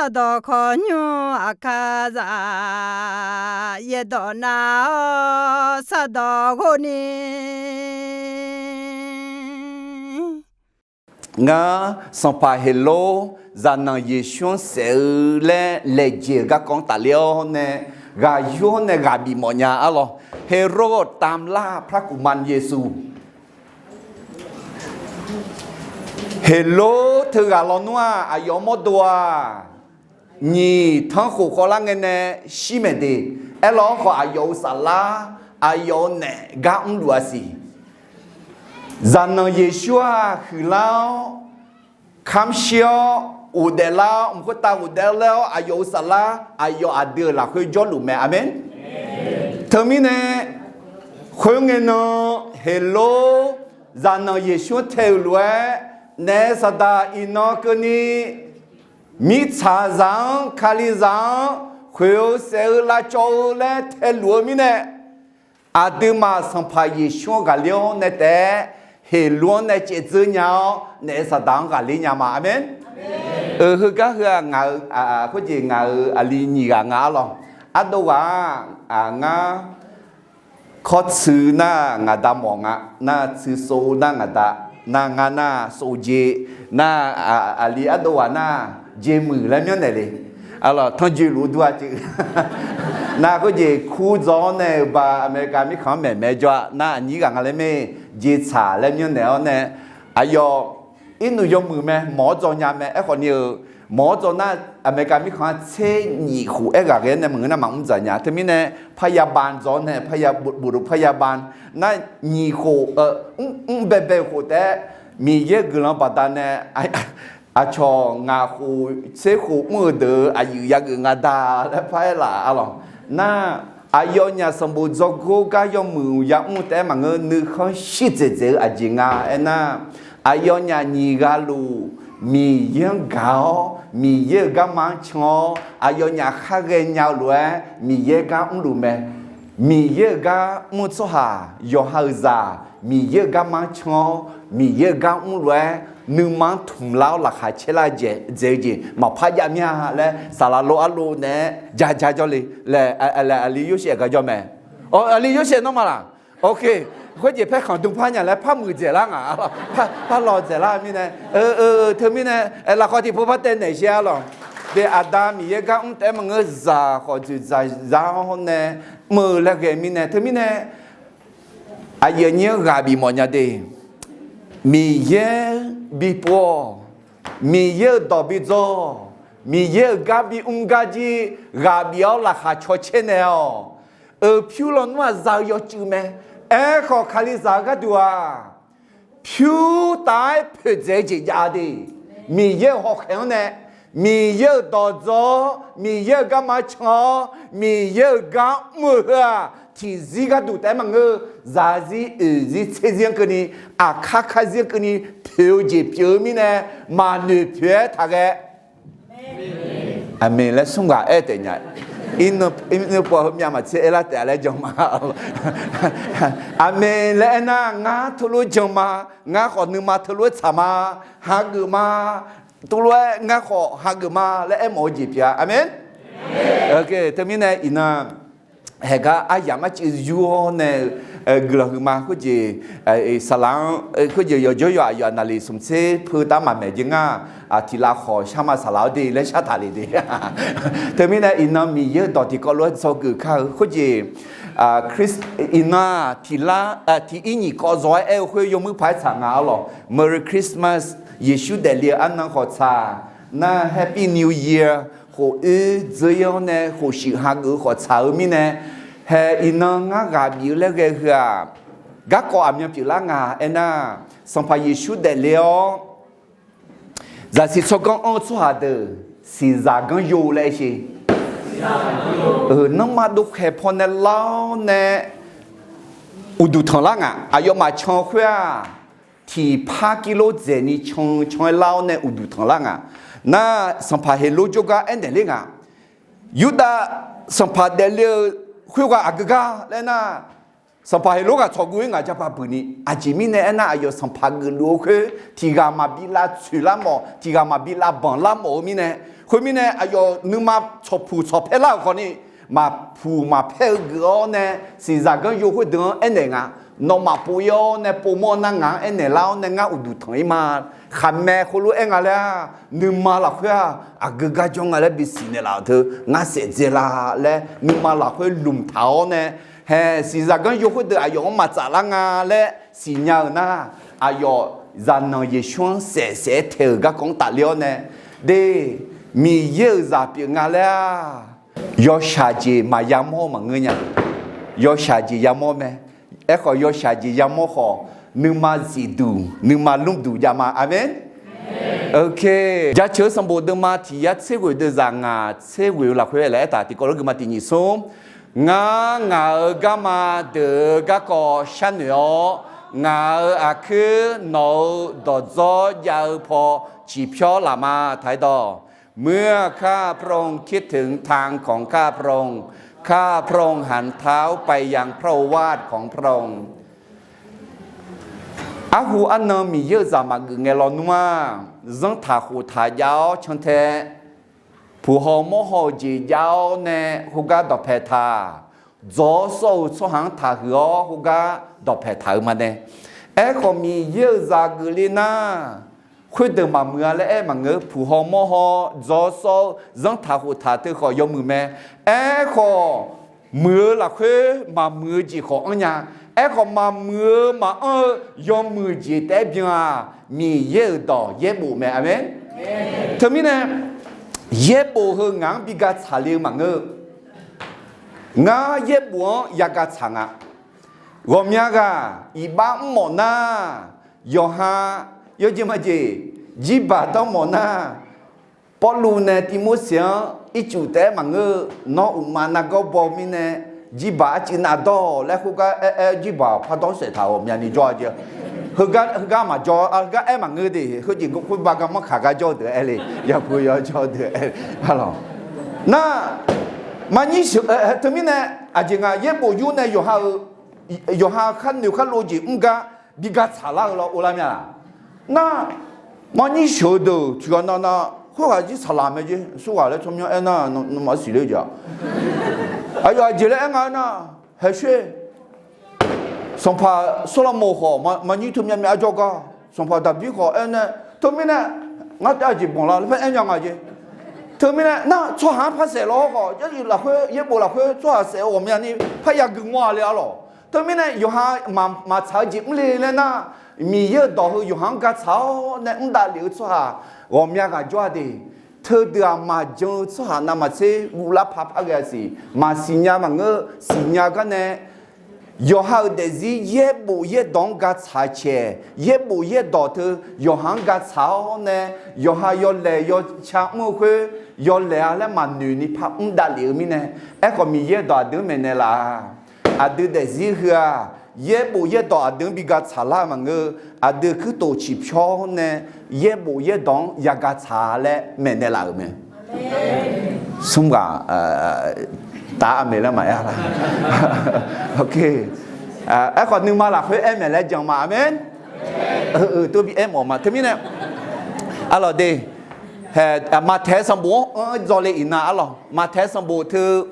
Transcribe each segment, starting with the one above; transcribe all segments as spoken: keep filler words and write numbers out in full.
Sardawq khawqnymr aqkar zaq, yaerdawq nav-awr sardawq ghov ni. Ngar Sanqpaq Heqlor zaqnanq Yeqsur-anr saef-eu laer laejae-euq garkawv-anr tafler-awr nae, ghaq yur-awr nae ghaq bif mawf nya arlawr. Heqlor tamlar พระกุมารเยซู Heqlor teughaq lawnmr-aq, aqyawf-euq mawrdo-aq, nyiq tanrkhof khawvlar ngae nae shir maeq de. Aerlawr khawf, aqyawf-euq saflar, aqyawf-euq naef gar mrluf-a siq. Zaqnanq Yeqsur-aq, huiqlar-awr, kamr shir-awr, ghofdaef lar-awr, mq khoertav ghofdaef lar-awr, aqyawf-euq saflar, aqyawf aqdui-euq lafkhoer jawrluf mae. Aqmeq. Teumirnae, khoerngae nan Heqlor zaqnanq Yeqsur-anr tae-euq lof-aer, naef saqdaq iqnan keuvni, mirtsaqzaq-anr, kalizaq-anr khoeq-eu saef-eu lavcawv-eu laer taeluf-eu mirnae, aqduimaf Sanqpaq Yeqsur-anr ghaqler-awr nae taef-aer, Heqlor-anr nae caevdzeur nya-awr, naef saqdaq-anr ghaqler nya ma. Aqmeq. Euq, heugar heu-aq, ngaq-euq khoerjeq ngaq-euq aqli nyiq ghaq nga arlawr. Ardov ghaq-aq, ngar kawr tsuif nar ngaq da mawf nga, nar tsuif sov nar ngaq da, nar ngar nar sov jeq, nar aqli ardov ghaq nar jeq muiq laer myanrnaeq le. Arlawr, tanrjoe luf dur-a ceuv. Nar khoerjeq kur dzaw-awr nae-euq ba America mirkhanq-anr maeqmaeq jawr-a. Nar aqnyir ghaq nga laer mae, jeq tsaq laer myanrnaeq-awr nae, aqyawf irnuq yawmuiq mae, mawq-awr dzaw nya mae. Aerkhawf ni-euq, mawq-awr dzaw nar America mirkhanq-anr tser nyiq khof aerghaq ghae-aer nae maqngeur nar maqmr dzaq nya. Teumirnae พยาบาล dzaw-awr nae, บุรุษพยาบาล nar nyiq khof, mr baebae khof taef-aer Miqyaer-euq guiqlanq baqdanae aqcawq ngaq khof tser khof mr-eu deuq-euq aqyuif yageuf nga da laer paraer laf arlawr. Nar aqyawfnyaf sanqbof dzawgor gar yawmuiq yamr taef-aer maqngeur, nuikhanr shir dzaeqdzaeq-eu aqjeq nga aernar, aqyawfnyaf nyiq ghaq luf Miqyaer-anr gaq-awr, Miqyaer-euq garma-anr can-awr, aqyawfnyaf khar ghaenya-eu lof-aer Miqyaer gar mrluf mae. Miqyaer-euq gar mr-eu tsawrhaq yawqha-euq zaq Miqyaer-euq garma-anr can-awr, Miqyaer-euq gar mrluf-aer nuima-anr tmq lar-awr laqkhaq caer lar dzaeq-eu jeq maqpar jav mir-a laer saqlaq lo arlo naeq-aer ja ja jawr le laer, aqli Yorsaev gar jawr mae. Aqli Yorsaev nawr ma laq? Khoerjeq paerkhanq dm par nya laer par muiqdzaeq lar ngaq, par lawqdzaeq lar mirnae, teumirnae, lafkhawf tiqpov par taev naeq shir arlawr. Deuq Aqda Miqyaer gar mr taef-aer maqngeur, zaq khawf dzoeqdzaq za-awr nae mr-eu laer ghae mirnae, teumirnae aqyuif aqnyir-anr ghaq bif mawf nya de. Miqyaer bipov-awq. Miqyaer-euq dawq bidzaw-awq. Miqyaer-euq gar bimr gar jir ghaq bif-awr laqkhaq caw caer naeq-awq. Euq pyur lawnmr-aq za-eu yawcuiv mae. Aerkhawf, Kalizaq-eu gharduq-aq, pyur taf-aer poeqdzaeq-eu jeq jav de. Miqyaer-euq hawkhaeq-anr nae, Miqyaer-euq dawq dzaw-awr, Miqyaer-euq garma can-awr, Miqyaer-euq gar mr-eu heu-aq, tiqzir gharduq taef-aer maqngeur, zaqzir oeqzir tserzir-anr keuvni, aqkar karzir-anr keuvni poeq-eu jeq pyeuf-eu mirnae, maqnoeq poeq-aer taqghae. Aqmeq laer smr ghaq aer taef nya. Nuipov heumyav maqtser aerlar taef-a laer jan ma. Aqmeq laer aernar, ngar teulof-aer jan ma. Ngar khawf nuima teulof-aer tsaq ma. Hageuf ma. Teulof-aer ngar khawf hageuf ma laer aermawf-eu jeq pyeuf-a. Aqmeq. Teumirnae iqnan haeqgar aryamq arcuiv yur-awr nae-eu guiqlanq huiqma khoerjeq, saqlaq-anr khoerjeq yawqjawr yawq aqyawf aqnaqliq smq tser peu taf maqmaeq jeq ngar, tiqlav khawf shar ma saqlaq-awr de laer shar taq le de. Teumirnae iqnan Miqyaer-euq dawq tiqkawv lof-aer dzawgeuf kar-eu khoerjeq, iqnan-aq tiqlar, tiq ir nyiq kawv zaw-aer aer-eu khoer yawmuir paq-aer tsaq nga arlawq. Merry Christmas, Yeqsur daefle-eu arnan khawf tsaq. Nar Happy New Year, khof oer dzeur-ir-awr nae khof shuif hageuf-eu khawf tsaq-eu mirnae, hae iqnan ngar ghaq bif-eu laer ghae heu-aq, garkawv aqmyan pyeuflar nga aernar, Sanqpaq Yeqsur daefle-awr zaqsiq tsawrganr anr-eu tsawrhaq deuq siqzaq ganr yo laer aer sher. Nanrma dovkhaeq pawnae lar-awr nae uqduq tanqlar nga. Aqyawfmaf can-eu khoer-aq, tiqpar kirlor dzaeqni can can-aer lar-awr nae uqduq tanqlar nga. Nar Sanqpaq Heqlor jawrgar aernaeq ler nga. Yurdav sanqpaq daefle-eu khoerghaq aqgeu gar laer nar, Sanqpaq Heqlor ghaq tsawqguv-ir ngaq jaba buiqni, aqjeq mirnae aernar, aqyawf sanqpaq geufluf-eu khoer tiq ghaq maqbi lavtsoeq lar mawf, tiq ghaq maqbi lavbanq lar mawf-eu mirnae, Khoermirnae aqyawf nuima tsawqpuq tsawqpaer lar-euq khawfni, maqpuq maqpaer-eu geuf-awr nae, siqzaq ganr yo khoerdeuq-anr aernaeq nga. Nawmaf pov-ir-awr nae povmawr nar ngaq-anr aernaeq lar-awr nae ngar uqduq tanq-ir ma. Khaqmae khoerlof-aer nga laer-aq, nuima lafkhoer-aq aqgeu gar jawr nga laer bisiq naeqlaf-euq teu ngar saef dzae la laer nuima lafkhoer lmq taq-awr nae, hae siqzaq ganr yo khoerdeuq aqyawf-anr maqtsaf lar nga laer siqnya-euq nar, aqyawf zaqnanq Yeqsur-anr saef saef-aer tae-euq garkawv-anr tafler-awr nae, de, Miqyaer-euq zaq pyeuf nga laer-aq, yawshaq jeq maqya mawr maqngeur nya. Yawshaq jeq ya mawr mae. Aerkhawf yawshaq jeq ya mawr khawf, nuima zifduq nuima lmrduq jav ma. Aqmeq. Ok. Jaceuq-eu sanqbof deuvma tiq yar tser ghoeq deuvzaq ngaq tser ghoeq-eu lafkhoer laer aertaq tiqkawv lof gui ma tiq nyiq smr. Ngar ngaq-euq garma deuq-eu garkawv sharnoeq-awr, ngaq-euq aqkuir nawq-euq dawqdzawr jav-eu paw ciqpyawr laf ma. Taq-aer dawq, เมื่อข้าพระองค์คิดถึงทางของข้าพระองค์ ข้าพระองค์หันเท้าไปยังพระโอวาทของพระองค์ Arhu arnan Miqyaer-euq zaq maqgeuf ngae lawnmr-aq, zanrtaq khoftaq jav-awr cantae puq haw mawr haw-eu jeq jav-awr nae khoergar dawqpae taq, dzaw-awr sawr-eu tsawrhaq-anr taqhuiq-awr khoergar dawqpae taq-eu ma nae. Aerkhawf Miqyaer-euq zaq geufle nar, khoerdeuq maqmuiq-a laer aer maqngeur. Puq haw mawr haw dzaw-awr sawr-eu zanrtaq khoftaq teu khawf yawmuiq mae. Aerkhawf muiq-eu lafkhoer maqmuiq-eu jeq khawf anr nya. Aerkhawf maqmuiq-eu maqanr-eu yawmuiq jeq taef-aer byan-aq, Miqyaer-euq dawq yaerbof mae. Aqmeq. Teumirnae yaerbof heu ngaq-anr bi ga tsaqle-eu maqngeur. Ngar yaerbof-anr ya ga tsaq nga. Ghawqmya ghaq iqbax mr mawf nar, yawqha yawjeq majeq jirbaq dawr mawf nar, Pawrluv nae Tivmorseq-anr ircuf taef-aer maqngeur-eu, nawr uqma nargawr baw mirnae, jirbaq arcuiv navdawr-awq laer khoergar aer-aer jirbaq pardawr saef taq-euq ghawqmyani jawr-a jeq. Heugar, heugar maqjawr, heugar aer maqngeur de, heujeq khoerba garmanr kaq gar jawr-eu deuq-aer le, yapuq yawjawr-eu deuq-aer le. Nar, maqnyir sheuq, teumirnae, aqjeq nga yaerbof yur nae yawqha-eu, yawqha khar noeq khar lov jeq mr gar bi ga tsaqlar-eu law ovlar mya laq? Nar, maqnyir sheuq-eu deuq tiqghaq nav nav khoerghaq jir saqlaq mae jeq, surghaq laer tsawrmyanr aernar, nawmaf siqler jeq-aq. Aqyawf aqjeq laer aer nga aernar, haeqshoer Sanqpaq Sawrlaqmoq khawf maqnyir teumyav myav jawrgar, Sanqpaq Daqbir khawf aernae, teumirnae, ngar taef-aer aqjeq banq lar laer par aer nya nga jeq. Teumirnae nar, tsawrhaq-anr par saef law-awr khawf, jarlif lafkhoer yaerbof lafkhoer tsawrhaq saef-eu ghawqmyani parya gui ngawr-a le arlawq. Teumirnae yawqha maqtsaq-eu jeq mr le laer nar, Miqyaer-euq dawq heu yawqha-anr ga tsaq-awr nae mr davlef-eu tsawrhaq ghawqmya ghaq jawr-a de. Teudeuq-aq maqjan-eu tsawrhaq navmaqtser guvlar paq par ghae-a siq, maqsiqnya maqngeur, siqnya gar nae yawqha-euq daefzir yaerbof yaerdawq-anr ga tsaq caeq, yaerbof yaerdawq teu yawqha-anr ga tsaq-awr nae, yawqha yawlaeq yawca mr-eu khoer yawlaeq-a laer maqnoeq ni par mr davlef-eu mirnae, aerkhawf Miqyaer dawq aqdui-anr maeqnaeq laf-a. Aqdui daefzir heu-aq, yaerbof yaerdawq aqdui-anr bi ga tsaqlar-eu maqngeur, aqdui kuirtof ciqpyawr nae yaerbof yaerdawq-anr ya ga tsaq laer maeqnaeq laf-euq mae. Smr ghaq taf-a maeq laer maqaer lar. Aerkhawf nuima lafkhoer aer maeq laer jan ma. Aqmeq. Tov bi aer mawf ma. Teumirnae arlawq de, Maqtaeq sanqbof-anr anr dzawle iqnan arlawq, Maqtaeq sanqbof teu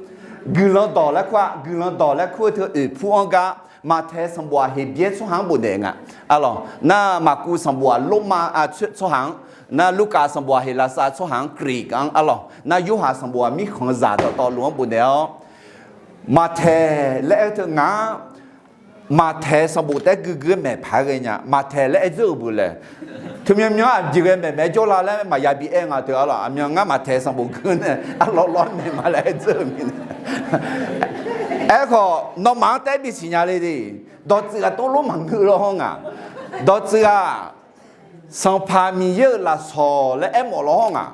guiqlanq dawq laer kur-a, guiqlanq dawq laer kur-eu teu oeqpur-anr gar, Maqtaeq sanqbof-aq Heqbyaer tsawrhaq-anr bofnaeq nga arlawq. Nar Maqkuv sanqbof-aq Lormav tsawrhaq-anr, nar Lurkaf sanqbof-aq Heqlaqsar tsawrhaq-anr, Greek-anr arlawq. Nar Yorhaq sanqbof-aq mirkhanqzaq dawqtawvluf-anr bofnaeq-awr, Maqtaeq laer aer-eu teu ngaq-anr Maqtaeq sanqbof taef-aer guigui-aer maeqpaq-aer ghae nya. Maqtaeq laer aer dzeur-euq beu laeq. Teumyanr myanr aqjeq ghae maeqmaeq-aer jawrla laer maqya bi aer nga teu arlawq. Aqmyan ngar Maqtaeq sanqbof gui nae arlawr lawr maeq ma laer aer dzeur-euq mirnae. Aerkhawf nawmaf-anr taef-aer bisiq nya le de. Dawqtsuif ghaq tov lof maqngeur law hawr ngaq. Dawqtsuif ghaq Sanqpaq Miqyaer-euq lafsawq laer aermawf law hawr ngaq.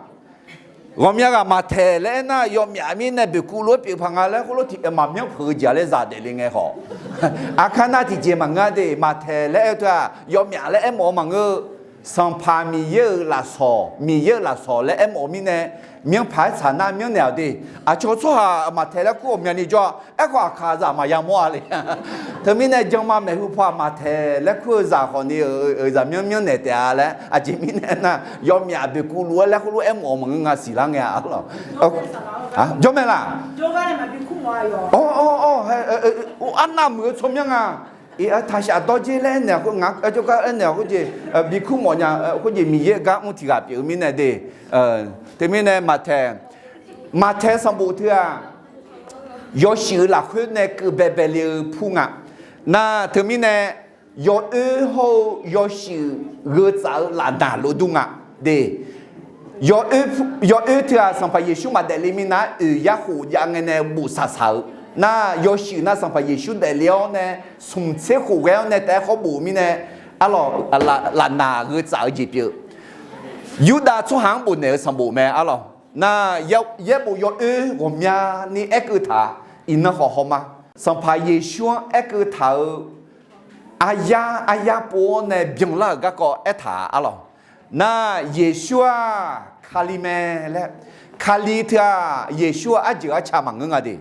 Ghawqmya ghaq Maqtaeq laer aernar yawmyaf mirnae boeqkuv lof-aer pyeuf paq nga laer khoerlof tiq maqmyanr peuq-eu jeq laer zaq daefle ngae khawf, aqkar nar tiqjeq maqngeur de. Maqtaeq laer aer-eu teu-aq yawmyaf laer aermawf-eu maqngeur-eu. Sanqpaq Miqyaer-euq lafsawq, Miqyaer-euq lafsawq laer aermawf-eu mirnae, myanrpaq-aer tsaq nar myanrnaeq-awq de. Aqcawq tsawrhaq maqtaeq laer kur ghawqmyani jawr-a. Aerkhawf aqkaqzaq maqya mawr-a le. Teumirnae janma maeqhu paw maqtaeq laer kur-eu zaq khawfni-euq zaqmyanr myanrnaeq taef-a laer aqjeq mirnae aernar, yawmyaf boeqkuv luf-aer laer khoerlof-aer aermawf-eu maqngeur nga siqlar ngae-a lawq. Jawr mae laq? Arnav muiq-eu tsawrmyanr nga. Taqshaf dawrdzer laer aernaeq-a khoer, ngaq jawrgar aernaeq-a khoerjeq, bikur mawfnya khoerjeq Miqyaer gar mr tiq ghaq pyeuf-eu mirnae de. Teumirnae maqtaeq, maqtaeq sanqbof teu-aq, yawshuif-eu lafkhoer nae keuv baebae le-eu pur nga. Nar teumirnae yawoer hawr-eu yawshuif gheu tsaf-eu lafnaq lof dur nga de. Yawoer teu-aq Sanqpaq Yeqsur maqdaef le minav-aer oeq yar khof jav ngae nae bof saqsaq-eu. Nar yawshuif nar Sanqpaq Yeqsur daefle-awr nae smq tser khof ghae-awr nae taef-aer khawr bof-eu mirnae, arlawq, lafnaq gheu tsaf-eu jeq pyeuf-eu. Yurdav tsawrhaq-anr bofnaeq-eu sanqbof mae arlawq. Nar yaerbof yawoer ghawqmyani aerkeuv taq-a. Iqnan khawf hawma. Sanqpaq Yeqsur-anr aerkeuv taq-eu aryar aryar pov-awr nae byanlar-euq garkawv aertaq-a arlawq. Nar Yeqsur-aq Kali mae laer, Kali teu-aq Yeqsur-aq arjeuq arca maqngeur nga de.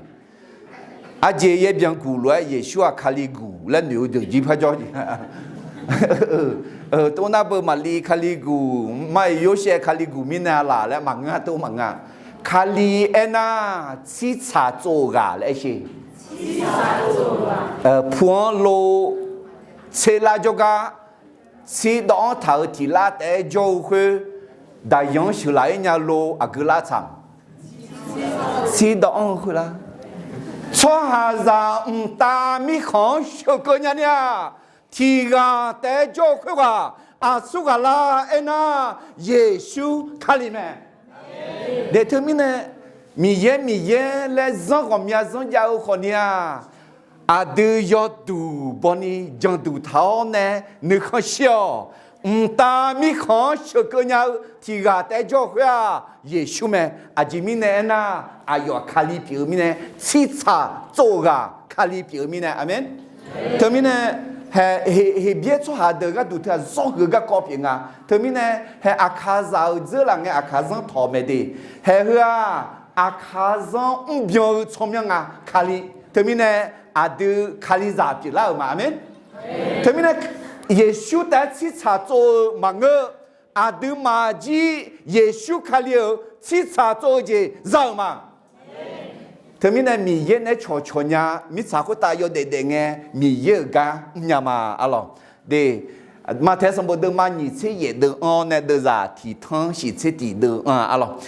Aqjeq yaer byanguq lof-aer Yeqsur-aq Kali guq laer noeq-eu deuq jir par jawr jeq. Tov nar beu Maqli Kali guq, mar-iq Yorsaev Kali guq mirnae-a laq laer maqngeur-a, tov maqngeur-a. Kali aernar tsirtsaq tsov-eu ghaq laer aer sher. Pu-anr lo tserlar jawrgar, tsirdawv-anr taq-euq tiq lar taef-aer jawr-eu khoer, daqyan-anr sheuqlaf-ir nya lo aqgeu lar tsaq. Tsirdawv-anr-eu khoerlar, tsawrhaqzaq mqtav mirkhanq-anr sheuqkeuv nya ni-aq, tiq ghaq taef-aer jawr-eu khoerghaq aqsur ghaq lar aernar, Yeqsur Kali mae. Daeq teumirnae Miqyaer Miqyaer laer zanr ghawqmya zanr jav-eu khawfni-aq, aqdui yawduq bawni janduq taq-awr nae nuikhanr shir-awq. Mqtav mirkhanq-anr sheuqkeuv nya-eu tiq ghaq taef-aer jawr-eu khoer-aq Yeqsur mae. Aqjeq mirnae aernar, aqyawf-aq Kali pyeuf-eu mirnae, tsirtsaq tsov-eu ghaq Kali pyeuf-eu mirnae. Aqmeq. Teumirnae Heqbyaer tsawrhaq deuq gharduq teu-aq zanr huiq-eu garkawv pyeuf nga. Teumirnae hae aqkaqzaq-euq dzeur laf ngae aqkaq zanr tawq mae de. Hae heu-aq, aqkaq zanr mrbyan-eu tsawrmyanr nga Kali. Teumirnae aqdui Kalizaq pyeuflar-euq ma. Aqmeq. Teumirnae Yeqsur taef-aer tsirtsaq tsov-eu maqngeur. Aqduimaf jir Yeqsur Kali-euq tsirtsaq tsov-eu jeq za-euq ma. Teumirnae Miqyaer naeq-aer cawqcawq nya, mirtsaq khoertav yawdaef daef ngae, Miqyaer-euq gar mrnya ma arlawq. De, Maqtaeq sanqbof deuvma nyiq tser yaef deuv-anr nae deuvzaq tiq tanr shiq tser tiq deuv-anr arlawq.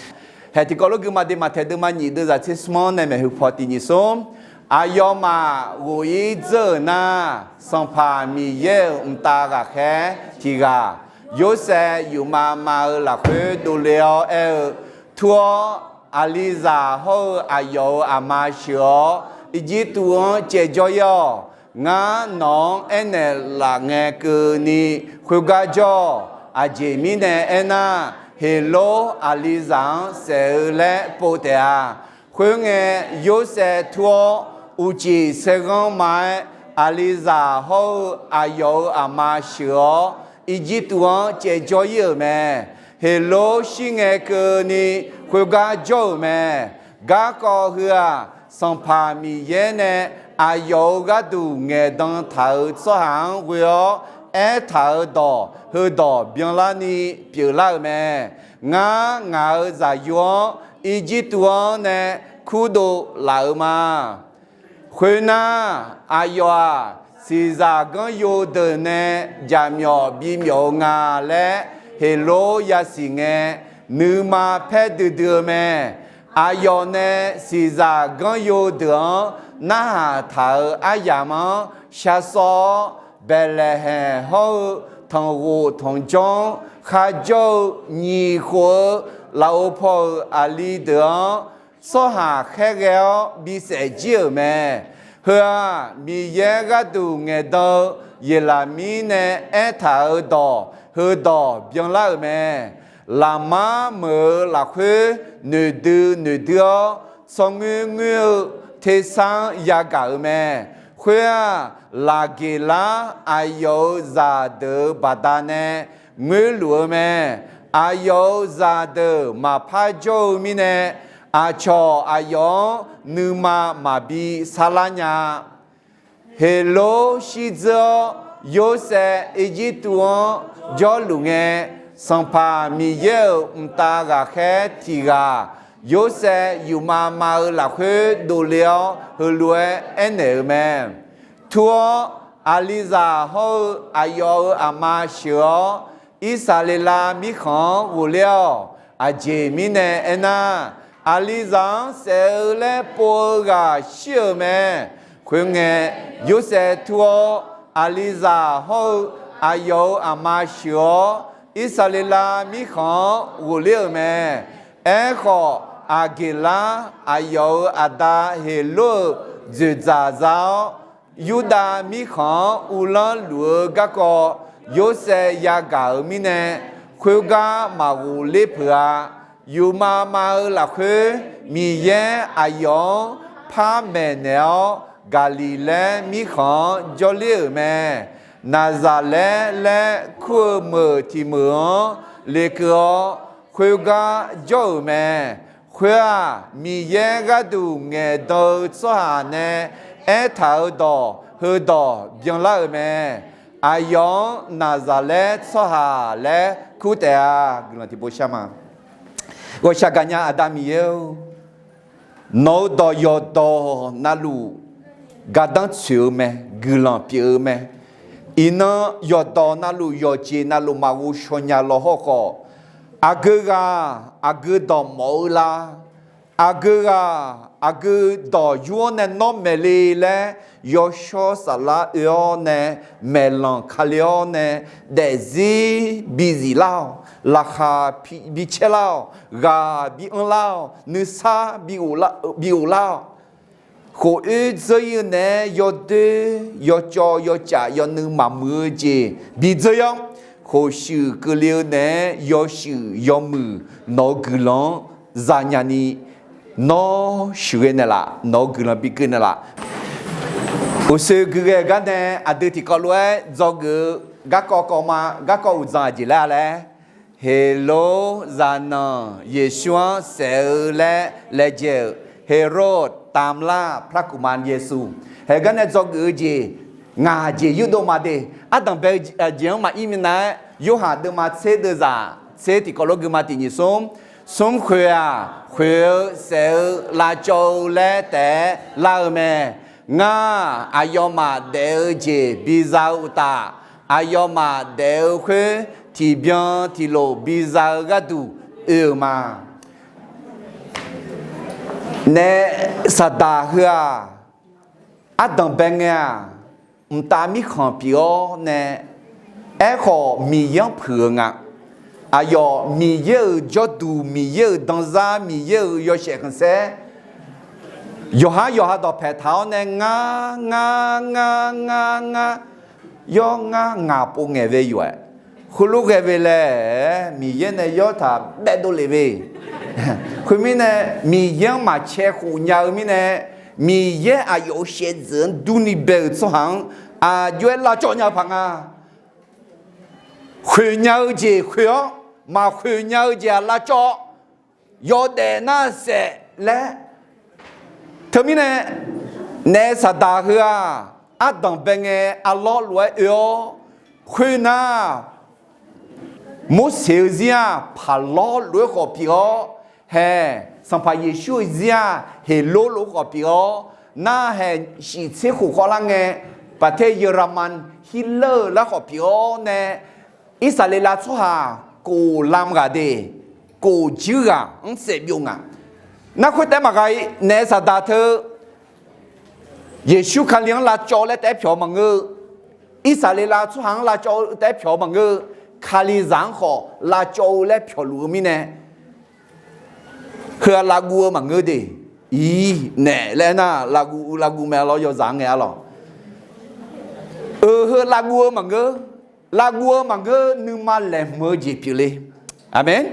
Hae tiqkawv lof gui ma de, Maqtaeq deuvma nyiq deuvzaq tser smr-anr nae maeqhu paw tiq nyiq smr. Aqyawfmaf ghof-ir dzeur-euq nar, Sanqpaq Miqyaer-euq mqtav ghaqkhaer tiq ghaq, Yorsaev yufmav mav-eu lafkhoer dovle-awr aer-eu, Tur-awr, aqlizaq hawr-eu aqyawf-euq aqma sheuq-awr, Irjirtuv-anr caevjawr-ir-awq. Ngar nawq-anr aernaeq laf ngae keuvni, khoergar jawr-awq. Aqjeq mirnae aernar, Heqlor aqlizaq-anr saef-eu laer pov taef-a. Khoerngae, Yorsaev tur-awr, uqcif saerghanr ma-aer, aqlizaq hawr-eu aqyawf-euq aqma sheuq-awr, Irjirtuv-anr caevjawr-ir-euq mae. Heqlor shir ngae keuvni, khoergar jawr-euq mae. Garkawv heu-aq, Sanqpaq Miqyaer nae aqyawf-euq gharduq ngaeqdan taq-euq tsawrhaq-anr ghoe-awr aertaq-euq dawq, heudawq byanlarni pyeuflar-euq mae. Ngar, ngaq-euq zaqyo-anr Irjirtuv-anr nae kurdov laf-eu ma. Khoernar, aqyawf-aq, siqzaq ganryo deuq nae jaqmyawf bimyawf-eu nga laer Heqlor yasiq ngae, nuima paer duidui-eu mae. Aqyawf nae siqzaq ganryo deuq-anr narhaq taq-euq aryamq-anr sharsawr-awr, Baeqlaeqhaeq hawr-eu tanqghof tanqjawr-anr kharjawr-eu nyiq khof-eu lafov paw-euq aqli deuq-anr tsawrhaq khaerghae-awr bisaef jir-euq mae. Heu-aq, Miqyaer gharduq ngaeqdan-eu Yeqlaqmir nae aertaq-euq dawq, heudawq byanlar-euq mae. Laqmar meuq-eu lafkhoer noeqdui noeqdui-awr, tsawrngoer ngoer-eu tersar-anr yagaq-euq mae. Khoer-aq, Laqgeqlar aqyawf-euq zaqdeuq-euq baqdanae ngoerluf-eu mae. Aqyawf-euq zaqdeuq maqpar jawr-eu mirnae, aqcawq aqyawf-anr nuima maqbi sarlar nya-a. Heqlor shirdzeur-awr, Yorsaev Irjirtuv-anr jawrluf ngae, Sanqpaq Miqyaer-euq mqtav ghaqkhaer tiq ghaq Yorsaev yufmav mav-eu lafkhoer dovle-awr, heulof-aer aernaeq-euq mae. Tur-awr, aqlizaq hawr-eu aqyawf-euq aqma sheuq-awr, Irsaqleqlav mirkhanq-anr ghofler-awq. Aqjeq mirnae aernar, aqlizaq-anr saef-eu laer pov-eu ghaq shir-euq mae. Khoerngae, Yorsaev tur-awr, aqlizaq hawr-eu aqyawf-euq aqma sheuq-awr, Irsaqleqlav mirkhanq-anr ghofler-euq mae. Aerkhawf, Aqgeqlar aqyawf-euq aqda Heqlor-euq dzoeqdzaq za-awr, Yurdav mirkhanq-anr uvlanr luf-eu garkawv Yorsaev yagaq-euq mirnae, khoergar maqghof ler peuq-a. Yufmav mav-eu lafkhoer, Miqyaer aqyawf-anr par maeqnaeq-awr, Gaqliqlaer mirkhanq-anr jawrler-euq mae. Naqzaqlaer laer kur-eu meuq tiq meuq-anr lekeuv-awr, khoergar jawr-euq mae. Khoer-aq, Miqyaer gharduq ngaeqdan-eu tsawrhaq nae aertaq-euq dawq heudawq byanlar-euq mae. Aqyawf-anr Naqzaqlaer tsawrhaq laer kur taef-a. Guiqlanq tiqpov shar ma. Ghawqshaq gaqnya Aqda Miqyaer-or, nawq-euq dawq yawqdawq navluf gardanr tsoeq-eu mae, guiqlanq pyeuf-eu mae. Iqnan yawqdawq navluf yawqjeq navluf maqghov shaw nya law hawr khawf, aqgeu ghaq aqgeu dawq mawf-eu la? Aqgeu ghaq aqgeu dawq yur-awr nae nawr maeq le laer, yawshawr saflar oe-awr nae, maeqlanq kale-awr nae, daefzir bizif lar-awq, laqkhaq bicaer lar-awq, ghaq bi anr lar-awq, nuisar bighof lar-awq. Khof oer dzeur ir-eu naeq-aer yawdoer yawcawv yawcaf yawnuiv maqmuiq-eu jeq bidzeur-awr, khof shuif keuvle-eu naeq-aer yawshuif yawmuiq nawq-eu guiqlanq-anr zanya ni, nawr sheuqghae naeqlaf, nawq-eu guiqlanq bikeuv naeqlaf. Uqshoe guighae-eu gar nae aqdui tiqkawv lof-aer dzawgeuf-eu garkawv kawv ma, garkawv uqdzan aqjeq laer-a laer, Heqlor zaqnanq Yeqsur-anr saef-eu laer laejae-euq Heqrod tamlar พระกุมารเยซู haegar nae dzawgeuf-eu jeq ngaq jeq yurdov ma de. Ardanq bae-eu jeq-anr maqir minav-aer, Yorhaq deuvma tser deuvzaq tser tiqkawv lof geuma tiq nyiq smr, smr khoeq-aq, khoeq-eu saef-eu lavcawv-eu laer taef-aer lar-eu mae. Ngar, aqyawfmaf daef-eu jeq biza-eu uqtaf, aqyawfmaf daef-eu khoer tiqbyan tiqlof biza-eu gharduq oe-euq ma. Naef Saqdaq heu-aq, ardanq bae ngae-aq, mqtav mirkhanq pyeuf-awr nae, aerkhawf Miqyaer-anr puiq-eu nga. Aqyawf Miqyaer-euq jawrduq, Miqyaer-euq danzar, Miqyaer-euq yawshaef khanqsaer, yawqhar yawqha dawqpaeq taq-awr nae ngar ngar ngar ngar ngar, yawr ngar ngaq pov ngaeq ve yawf-aer, heulof ghae ve laer Miqyaer nae yawr taq baedov lef ve. Khoermirnae, Miqyaer-anr maqcae khof nya-eu mirnae, Miqyaer aqyawf-euq shaevdzeuf-anr durni bae-euq tsawrhaq-anr aqjox-aer lavcawv nya-eu paq nga. Khoeq nya-eu jeq khoeq-awr, maqkhoeq nya-eu jeq-aq lavcawv, yawdaef nar saef laer. Teumirnae, naef Saqdaq heu-aq, ardanq bae ngae arlawr lof-aer oe-awr, khoernar, Morseq-eu zir-aq paqlawr lof-aer khawf pyeuf-awr, hae, Sanqpaq Yeqsur-eu zir-aq Heqlor lof-aer khawf pyeuf-awr, narhaeq shif tser khof khawvlar ngae, baqter Yawraqman Hirler-eu lar khawf pyeuf-awr nae, Irsaqleqlav tsawrhaq kof lam ghaq de, kof juir ghaq-anr saef byov nga. Nar khoertaef maqgha-ir, naef Saqdaq teu Yeqsur Kali-anr lavcawv laer taef-aer pyawq-eu maqngeur-eu, Irsaqleqlav tsawrhaq-anr lavcawv-eu taef-aer pyawq-eu maqngeur-eu, Kalizaq-anr khawf lavcawv-eu laer pyawqluf-eu mirnae, heu-aq lavguv-eu maqngeur de. Iq, naef laer aernar, lavguv lavguv mae lawr, yawzaq-anr ngae-a lawq. Eu, heu lavguv-eu maqngeur. Lavguv-eu maqngeur, nuima laeqhmq-eu jeq pyeufle. Aqmeq.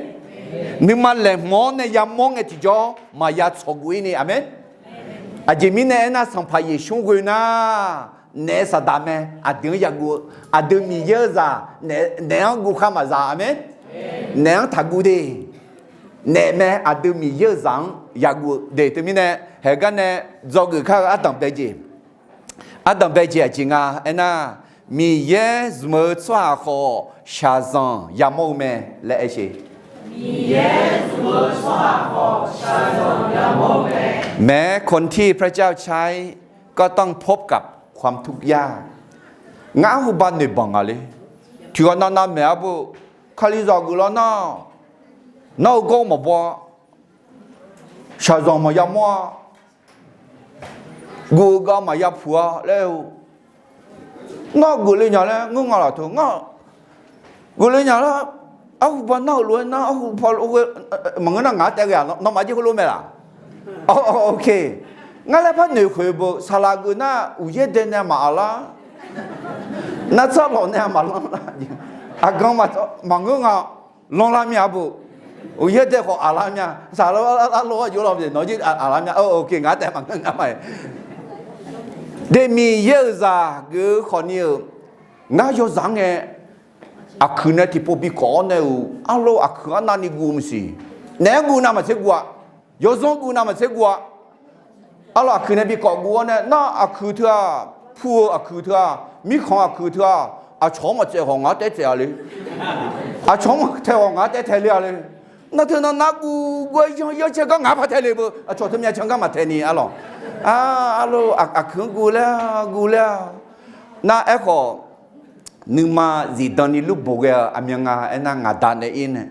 Nuima laeqhmq-awr nae yamawr ngae tiqjawr maqya tsawqguv-ir ni. Aqmeq. Aqjeq mirnae aernar, Sanqpaq Yeqsur ghoe nar, naef saqdaq mae, aqdui-anr yaguv-eu, aqdui Miqyaer-eu zaq naef-anr guv khar maqza, aqmeq. Naef-anr taqguv de. Naef mae, aqdui Miqyaer-eu zaq-anr yaguv-eu de. Teumirnae, haeqgar nae dzawgeuf kar-eu ardanq bae jeq, ardanq bae jeq aqjeq nga aernar, Miqyaer zmq-eu tsawrhaq khawf shaqzanq yamawr-eu mae laer aer sheq. Miqyaer zmq-eu tsawrhaq khawf shaqzanq yamawr-eu mae. แม้คนที่พระเจ้าใช้ก็ต้องพบกับความทุกข์ยาก Ngar arhuba noeqbanq nga le. Tiqghaq navnav maeq-a beu, Kalizaq geuflar nar, nar-eu gawr maqbaw-a, shaqzanq maqya mawr-a, guv-eu gar maqya puq-a laer-eu, nar geufle nya laer ngeur nga laf teu ngar, geufle nya lar, arhuba nar-eu lof-aer nar, arhuba lof-aer maqngeur nar ngaq-anr taef ghae-aq, nawmaf jir heulof mae laf. Ok, ngar laer par noeq khoeq beu, saqlaq geuf nar uqyaer dae nae maqaq lar, nartsar lawq nae maqlanr lar, aqgan maqngeur nga, lanrlar mir-a beu, uqyaer dae khawf aqlar mir-a, saqlaq arlawr-aer jov lawq, nawq jir aqlar mir-a, ok, ngaq-anr taef maqngeur nga ma-iq. De Miqyaer-euq zaq geuf-eu khawfni-euq, ngar yawzaq-anr ngae, aqkuiq nae tiqpov bikawv-awr nae-euq arlawr aqkuiq arnavni guv-eu maqsiq. Naef-anr guv navmaqtser guv-a, yawzanr guv navmaqtser guv-a. Arlawr aqkuiq nae bikawv guv-awr nae nar aqkuiq teu-aq, pur-eu aqkuiq teu-aq, mirkhanq aqkuiq teu-aq, aqcawq-anr maqtsaev khawf ngaq-anr taef tsaev-a le. Aqcawq-anr maqtae khawf ngaq-anr taef taeq le-a le. Nar teu navnav guv guv-aer yanr yanr caer gar ngaq-anr par taeq le beu, aqcawq teu myav can gar maqtaeq ni arlawr. Arlawr aqkuiq-anr guv laer-a, guv laer-a. Nar aerkhawf, nuima zifdan ni lur bof ghae-eu aqmyan nga aernar, ngaq da naeq-aer ir nae,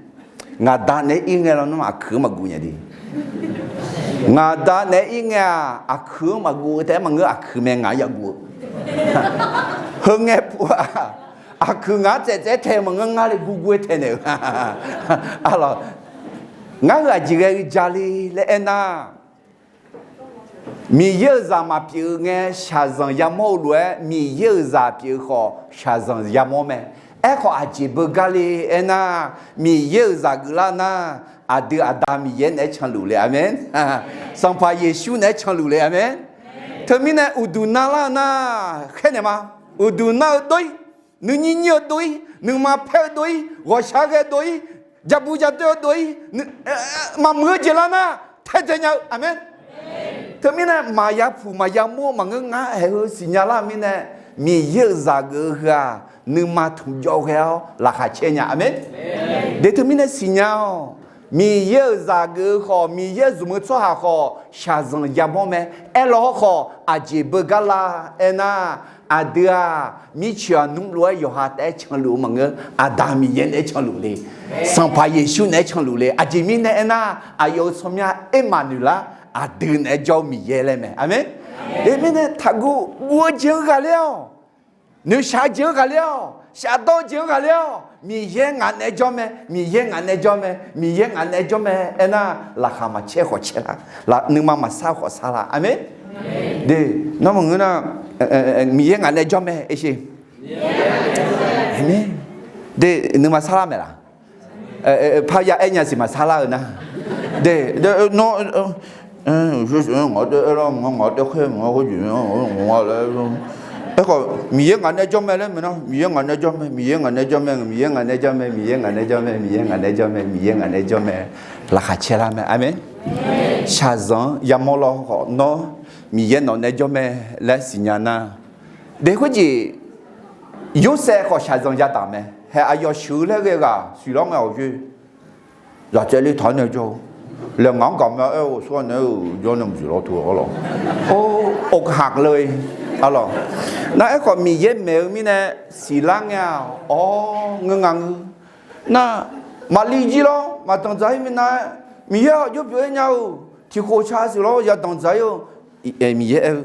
ngaq da naeq-aer ir ngae lawnmr aqkuiq-anr maqguv nya de. Ngaq da naeq-aer ir ngae-aq, aqkuiq-anr maqguv-eu taef-aer maqngeur, aqkuiq mae ngaq-anr yaguv-eu. Heu ngae puf-aq, aqkuiq ngaq-anr tsaev tsaev-aer tae maqngeur, ngar le gurgur-aer taenaeq-eu. Arlawr, ngar heu aqjeq ghae-eu jale laer aernar, Miqyaer-euq zaq maqpyeuf-eu ngae shaqzanq yamawr-eu lof-aer, Miqyaer-euq zaq pyeuf-eu khawf shaqzanq yamawr mae. Aerkhawf aqjeq beugar le aernar, Miqyaer-euq zaq geuflar nar, aqdui aqda Miqyaer naeq-aer canluf le, aqmeq. Sanqpaq Yeqsur naeq-aer canluf le, aqmeq. Teumirnae uqduq narlar-eu nar, khaernaeq ma. Uqduq nar-eu dov-ir, nuinyir nyir-eu dov-ir, nuima paer-eu dov-ir, ghawqshaq ghae-eu dov-ir, jabu jadoer-eu dov-ir, maqmuiq-eu jeq lar nar, taedzae nya-eu, aqmeq. Teumirnae maqya puq maqya mawr maqngeur, ngar haeq heu siqnya lar-eu mirnae, Miqyaer-euq zaq geuf-eu heu-aq, nuima tmq jawv ghae-awr laqkhaq caer nya, aqmeq. De teumirnae siqnya-awq. Miqyaer-euq zaq geuf-eu khawf, Miqyaer zmq-eu tsawrhaq khawf shaqzanq yamawr mae. Aerlawr khawf aqjeq beugar la aernar, aqdui-aq mircoeq aqnmr lof-aer yawqha taef-aer canluf-eu maqngeur, aqda Miqyaer naeq-aer canluf le. Sanqpaq Yeqsur naeq-aer canluf le. Aqjeq mirnae aernar, aqyawf-euq tsawrmyanr Ermaqnoeqlar, aqdui naeq-aer jawr-eu Miqyaer laer mae, aqmeq. Teumirnae taqguv, guv-eu jeq-anr ghaqler-awq. Noeqshaq-eu jeq-anr ghaqler-awq. Shafdawr-eu jeq-anr ghaqler-awq. Miqyaer ngaq naeq-aer jawr mae, Miqyaer ngaq naeq-aer jawr mae, Miqyaer ngaq naeq-aer jawr mae aernar, laqkhaq maqcaer khawf caer lar, nuima maqsar khawf sar lar, aqmeq. De, nawr maqngeur nar, Miqyaer ngaq naeq-aer jawr mae, eq sheq. Aqmeq. De, nuima sar lar maeq laq? Parya aer nya siq maqsar lar-eu nar. De, nawr ngaq-anr taef aer lar, ngaq-anr taef khaer, ngaq-anr khoerjeq nga laer. Aerkhawf Miqyaer ngaq naeq-aer jawr mae laer maeq nar, Miqyaer ngaq naeq-aer jawr mae, Miqyaer ngaq naeq-aer jawr mae, Miqyaer ngaq naeq-aer jawr mae, Miqyaer ngaq naeq-aer jawr mae, Miqyaer ngaq naeq-aer jawr mae, Miqyaer ngaq naeq-aer jawr mae, laqkhaq caer lar mae, aqmeq. Shaqzanq-anr yamawr lawr khawf nawr, Miqyaer nawq naeq-aer jawr mae laer siqnya nar, de khoerjeq, Yorsaev khawf shaqzanq yadaq mae. Haeq aqyawf sheuq-eu laer ghae ghaq siqlar ngae awq yoer. Zaqtsaevle taq-aer nae jawr-eu laer ngaq-anr gaq mae aer-eu, sawr nae-eu jawr nae maqsiq lawr teu-awr lawq. Or, อกหักเลย arlawq. Nar aerkhawf Miqyaer maeq-eu mirnae siqlar ngae-aq, awr ngeur nga ngeur. Nar, maqli jir lawr maqdanqdzaq-ir minav-aer, Miqyaer-awq jawr pyeuf-aer nya-eu, tiqkhof ca siq lawr yadanqdzaq-ir-eu, Miqyaer aer-eu,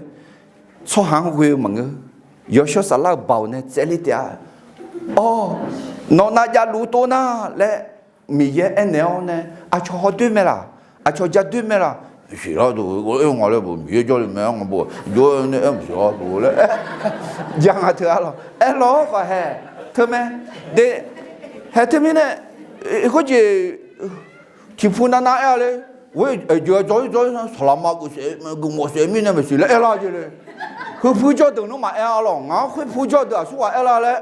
tsawrhaq-anr ghoe-eu maqngeur. Yawshawr Saflar-euq baoq nae tsaevler taef-a. Awr, nawq nav javluf tov nar laer Miqyaer aernaeq-awr nae, aqcawq hawdoer mae laq? Aqcawq jadoer mae laq? Siqlar teu-eu, aer-eu nga laer beu, Miqyaer jawrle mae-anr nga beu, jawr nae aer-eu siqlar teu-eu laer, ja nga teu-a lawq. Aerlawr-awr khawf haeq teu mae. De, haeq teumirnae, khoerjeq tiqpu navnav aer-a le. Ghoer aqjeq-a dzawr-ir dzawr-ir saqlaqma geufmawf saef mirnae maqsiq laer aerlar jeq le. Heupui jawrdeuq nawmaf aer-awr lawq, ngaq-anr khoerpui jawrdeuq aqsurghaq aer lar laer,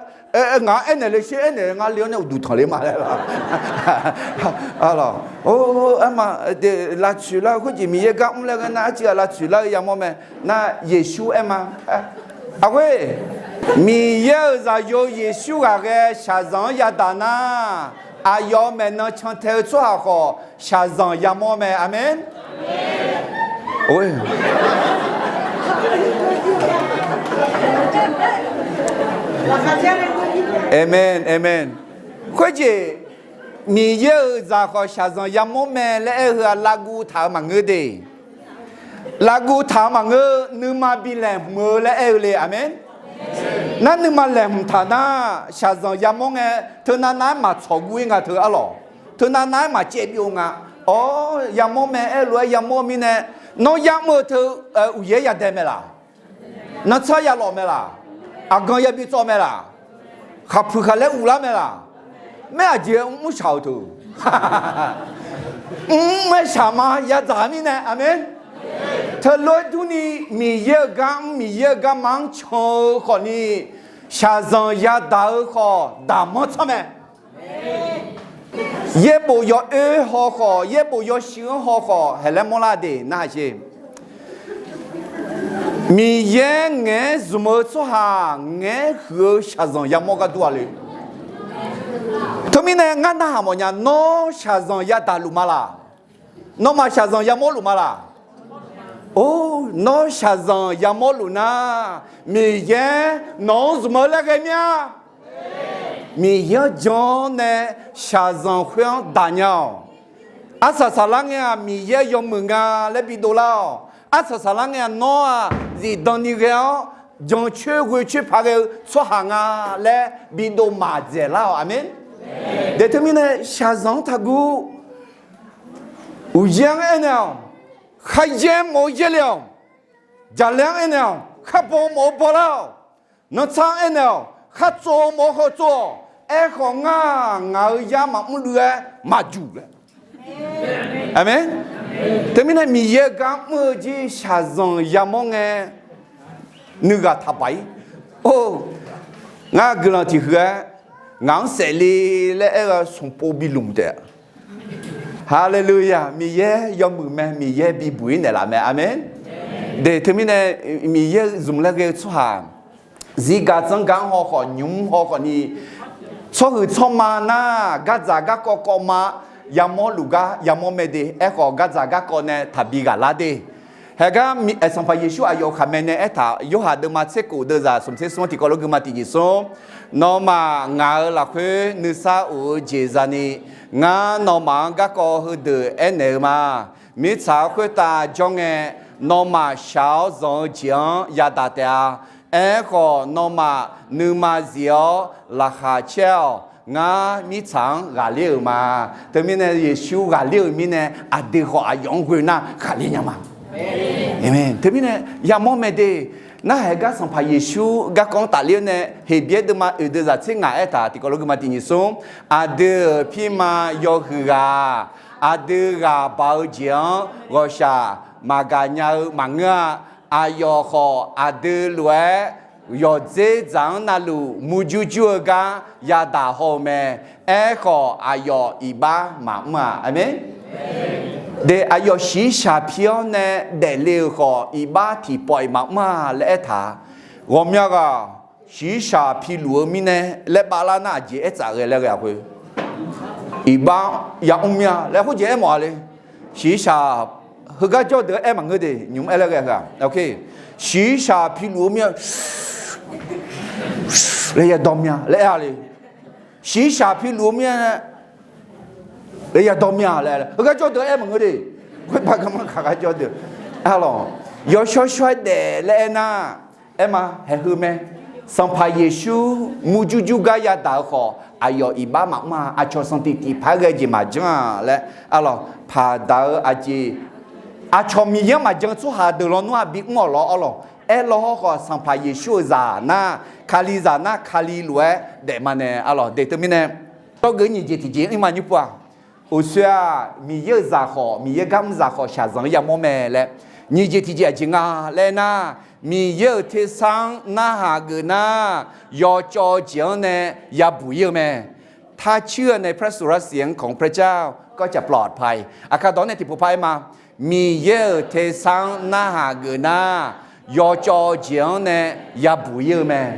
ngaq-anr aernaeq le sher, aernaeq-eu nga le-awr nae uqduq tanq le ma laer lawq. Arlawq, aerma, lavtsoeq lar-eu khoerjeq Miqyaer gar mr laer ghae nar, arciv ghaq lavtsoeq lar-eu yamawr mae. Nar Yeqsur aer ma. Aqghoer, Miqyaer-euq zaqyo Yeqsur ghaqghae shaqzanq-anr yadaq nar, aqyawf maeqnan cantae-eu tsawrhaq khawf shaqzanq yamawr mae. Aqmeq. Aqmeq, aqmeq. Khoerjeq, Miqyaer-euq zaq khawf shaqzanq yamawr mae laer aer-eu heu-aq, lavguv taq-eu maqngeur de. Lavguv taq-eu maqngeur, nuima bi laeqhmq-eu laer aer-eu le. Aqmeq. Nar nuima laeqhmq taq nar, shaqzanq yamawr ngae, teunav nav-aer maqtsawq guv-ir nga teu arlawq. Teunav nav-aer maqcaev byov nga. Awr, yamawr mae aer-eu lof-aer yamawr-eu mirnae, nawr yamr-eu teu uqyaer yadae mae laq? Nantsar yalawf mae laq? Aqgan yabi tsawv mae laq? Khaqpuiq khaqlaer uvlar mae laq? Maer aqjeq mr mr shaq-euq teu. Mr-aer shaq ma yadzaq mirnae. Aqmeq. Teulof-aer durni, Miqyaer-euq gar mr, Miqyaer-euq garma-anr can-eu khawfni, shaqzanq yadaq-eu khawf daqmanr tsanr mae. Yaerbof yawoer haw khawf, yaerbof yawshuif-anr haw khawf, haeq laer mawrlar de narhaq sher. Miqyaer ngaeq-aer zmq-eu tsawrhaq ngaeq-aer huiq-eu shaqzanq yamawr gharduq-a le. Teumirnae ngar narhaq mawfnya, nawr shaqzanq yadaq luf ma laq? Nawmaf shaqzanq yamawr luf ma laq? Or, nawr shaqzanq yamawr luf nar, Miqyaer nawq-anr zmq-eu laer ghae mir-a. Miqyaer-anr jan-awr nae shaqzanq khoer-anr daq nya-awq. Arsaq saqlar ngae-aq Miqyaer yawmuiq nga laer bidov lar-awq. Arsaq saqlar ngae-aq nawr-aq zifdan ni ghae-awr, jancoer ghoecoer paq ghae-eu tsawrhaq nga laer bidov maqdzaeq lar-awq. Aqmeq. Daeq teumirnae shaqzanq-anr taqguv. Uqyaer-anr aernaeq-awq, kharyaer mawf-eu yaerle-awq. Jaqlaer-anr aernaeq-awq, kharbaw mawf-eu bawlar-awq. Nantsar-anr aernaeq-awq, khartsov mawf-eu khawf tsov-awq. Aerkhawf ngar-aq ngaq-euq yar maqmr luiv-aer maqjuq laer. Aqmeq. Teumirnae Miqyaer-eu gar mr-eu jir shaqzanq yamawr ngae, nuighaq taqbaq-ir. Or, ngar guiqlanq tiqhuiq-aer ngaq-anr saefle laer aer-eu smqpov bi lmq taef. Haleluya! Miqyaer yawmuiq mae, Miqyaer bibuq-ir naeqlaf mae. Aqmeq. Daeq teumirnae Miqyaer zmq laer ghae-eu tsawrhaq zirgaq tsanrgaq-anr haw khawf, nymq-mr haw khawfni, tsawrhuiq tsawrma nar gardzaq garkawv kawv ma yamawr luf gar yamawr mae de. Aerkhawf gardzaq garkawv nae taqbi ghaq lar de. Haegar Sanqpaq Yeqsur aqyawf-euq khaqmae nae aertaq, Yorhaq deuvma tser kof deuvzaq smq tser smr-anr tiqkawv lof guima tiqjeq smr, nawmaf ngaq-euq lafkhoer nuisar of-eu jeq zani, ngar nawmaf-anr garkawv heudeuq aernaeq-eu ma. Mirtsaq-anr khoertav jawr ngae, nawmaf shaq-awr zanq-eu jeq-anr yadaq taef-a. Aerkhawf, nawmaf nuima zif-awr laqkhaq caer-awq. Ngar mirtsaq-anr ghaqler-euq ma. Teumirnae Yeqsur ghaqler-euq mirnae, aqdui khawf aqyawf-anr ghoe nar khaqler nya ma. Aqmeq. Teumirnae yamawr mae de. Narhaq-aer gar Sanqpaq Yeqsur garkawv-anr tafler-awr nae, Heqbyaer deuvma oeq deuvzaq tser ngaq aertaq tiqkawv lof guima tiqnyiq smr, aqdui-euq pirma yawhuiq ghaq, aqdui ghaq baq-eu jeq-anr ghawqshaq maqgaq nya-eu maqngeur-a. Aqyawf khawf aqdui lof-aer yawqdzer dzaq-anr navluf murjur jur-eu gar yadaq haw-eu mae. Aerkhawf aqyawf iqbax maqmr-a. Aqmeq. De, aqyawf shiqshaq pi-awr nae daefle-euq khawf, iqbax tiqpawf-iq maqmr-a laer aertaq-a. Ghawqmya ghaq shiqshaq piluf-eu mirnae laer bavlar nar, aqjeq aertsaf ghae laer ghae-a khoer, iqbax yamr mir-a laer khoerjeq aermawf-a le. Shiqshaq heugar jawr deuq-anr aer maqngeur de, nymq-mr aer laer ghae-a. Shiqshaq piluf-eu mir-a laer yadawr mir-a laer aer-a le. Shiqshaq piluf-eu mir-a laer yadawr mir-a laer, heugar jawr deuq-anr aer maqngeur de. Khoerpav garma kaq gar jawr deuq, arlawq, yawshawr shawr-aer daef laer aernar, aerma haeqheu mae. Sanqpaq Yeqsur murjur jur gar yadaq-eu khawf, aqyawf iqbax maqmr-a. Aqcawq sanqtiq tiqpaq-aer ghae jeq maqjanr-a laer, arlawq, paqdaq-eu aqjeq, aqcawq Miqyaer-anr maqjan tsawrhaq deuq lawnmr-aq bimr-awq lawr, arlawq. Aerlaw hawrkhawf, Sanqpaq Yeqsur-euq zaq nar, Kalizaq nar, Kali lof-aer daef ma nae, arlawq, de teumirnae, tawrgeuf nyiq jeq tiqjeq-anr irma nymr pov-aq, uqsoer-aq, Miqyaer-euq zaq khawf, Miqyaer gar mr zaq khawf, shaqzanq-anr yamawr mae laer, nyiq jeq tiqjeq aqjeq nga laer nar, Miqyaer-euq tersar-anr narhaq geuf nar, yawcawv-eu jeq-anr nae yabuq ir-eu mae. ถ้าเชื่อในพระสุรเสียงของพระเจ้าก็จะปลอดภัย Aqkar dawq-anr nae tiqpov par aer ma. Miqyaer-euq tersar-anr narhaq geuf nar, yawcawv-eu jeq-anr nae yabuq ir-eu mae.